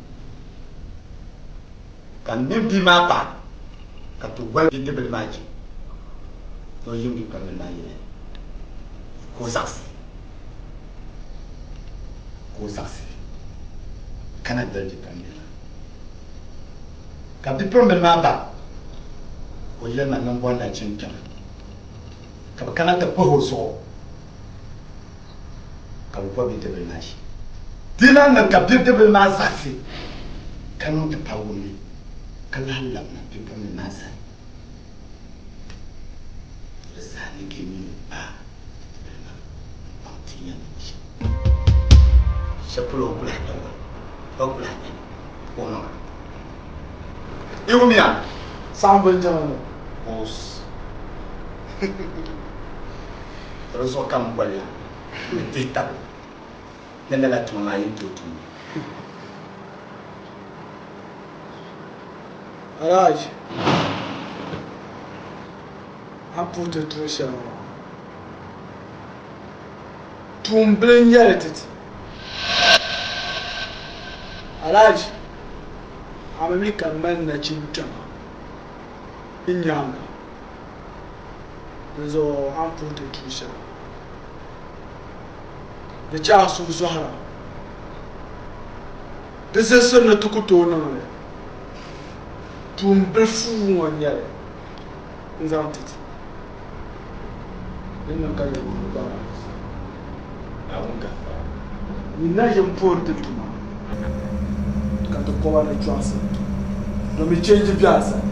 ka m mini bia maa paɣa ka ti goli bidibila maa je ni o yim bipuɣimbila maa yili ka o zaɣisi ka o zaɣisi ka na doli bipuɣimbila maa. Ka bipuɣimbila maa ba o yɛli ma ni m bɔri nachin kpɛma ka bɛ kana ti pahi o zuɣu ka bɛ bo bidibila maa ʒi. Di lahi niŋ ka bidibila maa zaɣisi ka niŋ ti pawumli ka lahi labina bipuɣimbila maa sani. Di saha ni ka yi ni paai bidibila maa m-baŋ ti yɛn niŋ shɛm. Shɛli polo o ku lahi nya o, o ku lahi nya o maŋa. I wumya? Saɣim binjɛma ni. Boss. Di zuɣu ka m boli ya ni dihi tabili ni lala tuma maa yi ni tooi tum li. Alhaji, a ni puhi ti tuun shɛli ŋɔ maa, tuun bili n-nyɛ li ti ti. Alhaji, a bi mi ka m mali nachin kpɛma n nyaaŋa, dinzuɣu a ni puhi ti tuun shɛli ŋɔ, di chɛ a suhu zɔhira. Di zilisiri ni ti ku tooi niŋ li. Tuun bilifu ŋɔ n-nyɛ li n-zaŋ ti ti. Di ni niŋ ka yɛligu ŋɔ gbaai Naawuni gafara. Nyin na ʒi m-puhiri ti tuma ka ti kɔba ni chɔɣisi domi chenji be a sani.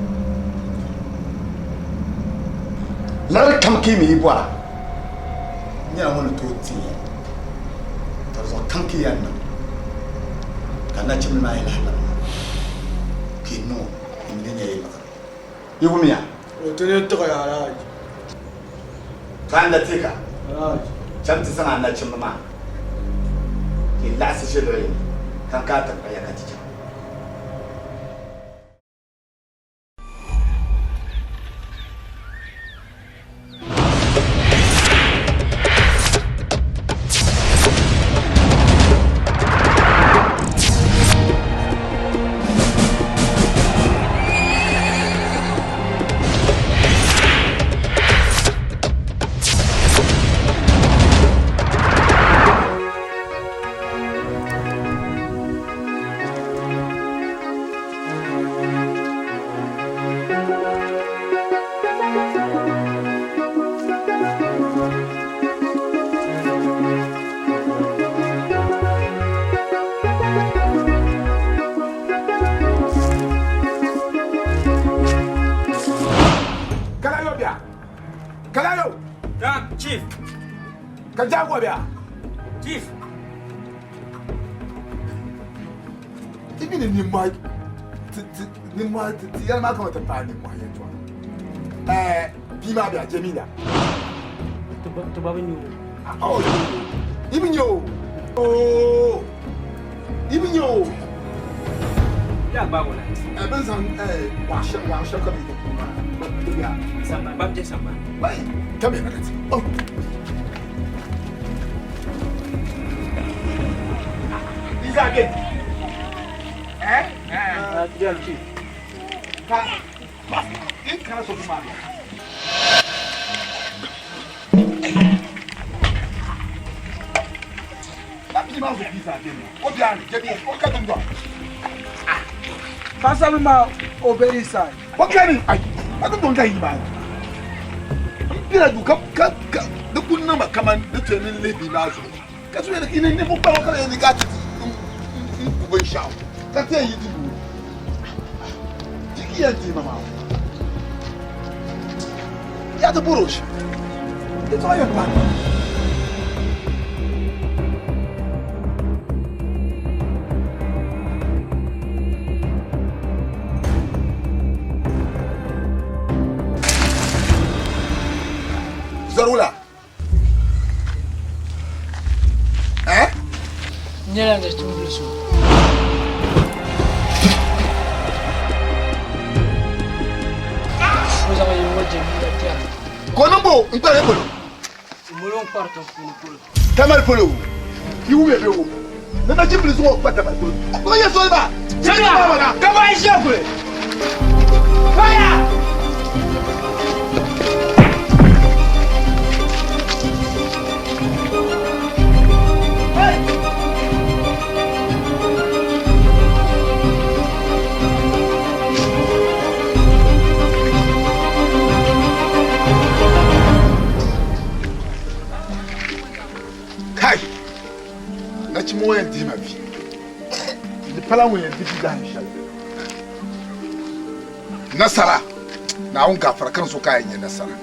Liɣiri kam ka yi mi yi bɔra, n nyɛla ŋun ni tooi tin ya. Ka di zuɣu kam ka yi yɛn niŋ ka nachimbil maa yi lahi labina ka yi niŋ o ka yi mi di nyɛ yi liɣiri. Yi wumya? O ti ni tiɣi Alhaji. Ka a Latika, Alhaji. cham ti zaŋ a nachimba maa ka yi laɣisi ʒe luɣ yini ka n kana ti kpuɣi ya ka ti chaŋ. Kalayo bia. Kalayo. Naam, chief. Ka jagoa bia. Chief. Ti mi ni nimmohi ti ti nimmohi ti ti yɛli maa kama ti paai nimmohi yɛltɔɣa. Ɛɛ bia maa bia Jamila. Ti ba bi nya o. Oh, i bi nya o. Oh, i bi nya o. Ya gbaag o na. Ɛɛ bɛ ni zaŋ ɛɛ waɣa shɛli waɣa shɛli ka bɛ yi ti puuni maa di bia. Sambani, ba bi je sambani. Bai, kami na ka ti. Oh. Izage. Eh? Eh. Ka in kana so kuma. Na bi ma zo bi za de O bi ani, je bi o ka dum do. Paɣasarili maa o be inside. O kani ai. A dum don ka yi ba. N bela du ka ka ka di ku niŋ ma kaman di ti ni lihi bia maa zuɣu. Ka so yɛli ka ni ninvuɣ kpɛrigu ka yɛli ni ka ti n ku binshɛɣu ka ti yɛn yi ti duu. Di ki yɛn deei ma maa. Ya ti bɔr o shɛm. Yɛtɔɣa yɛn paai ma. Zɔri wula? Eh? N nyɛla nachimbili so. O zaŋ yi ŋɔ Jamila tɛri. Ka o niŋ bo n-kpari polo? Molo n-kpari tiŋpuuni polo. Tamale polo. Yi wumya bɛ o. Ni nachimbili zuŋɔ kpa Tamale polo. O yɛ soli maa. Jamila! Ka bɔ a ʒiya kuli? Fire! Kai! Nachimba ŋɔ yɛn dihi ma vi. Di pala ŋun yɛn di vi dahin shɛli. Nasara! Naawuni gaafara ka n so ka a yɛn nya nasara.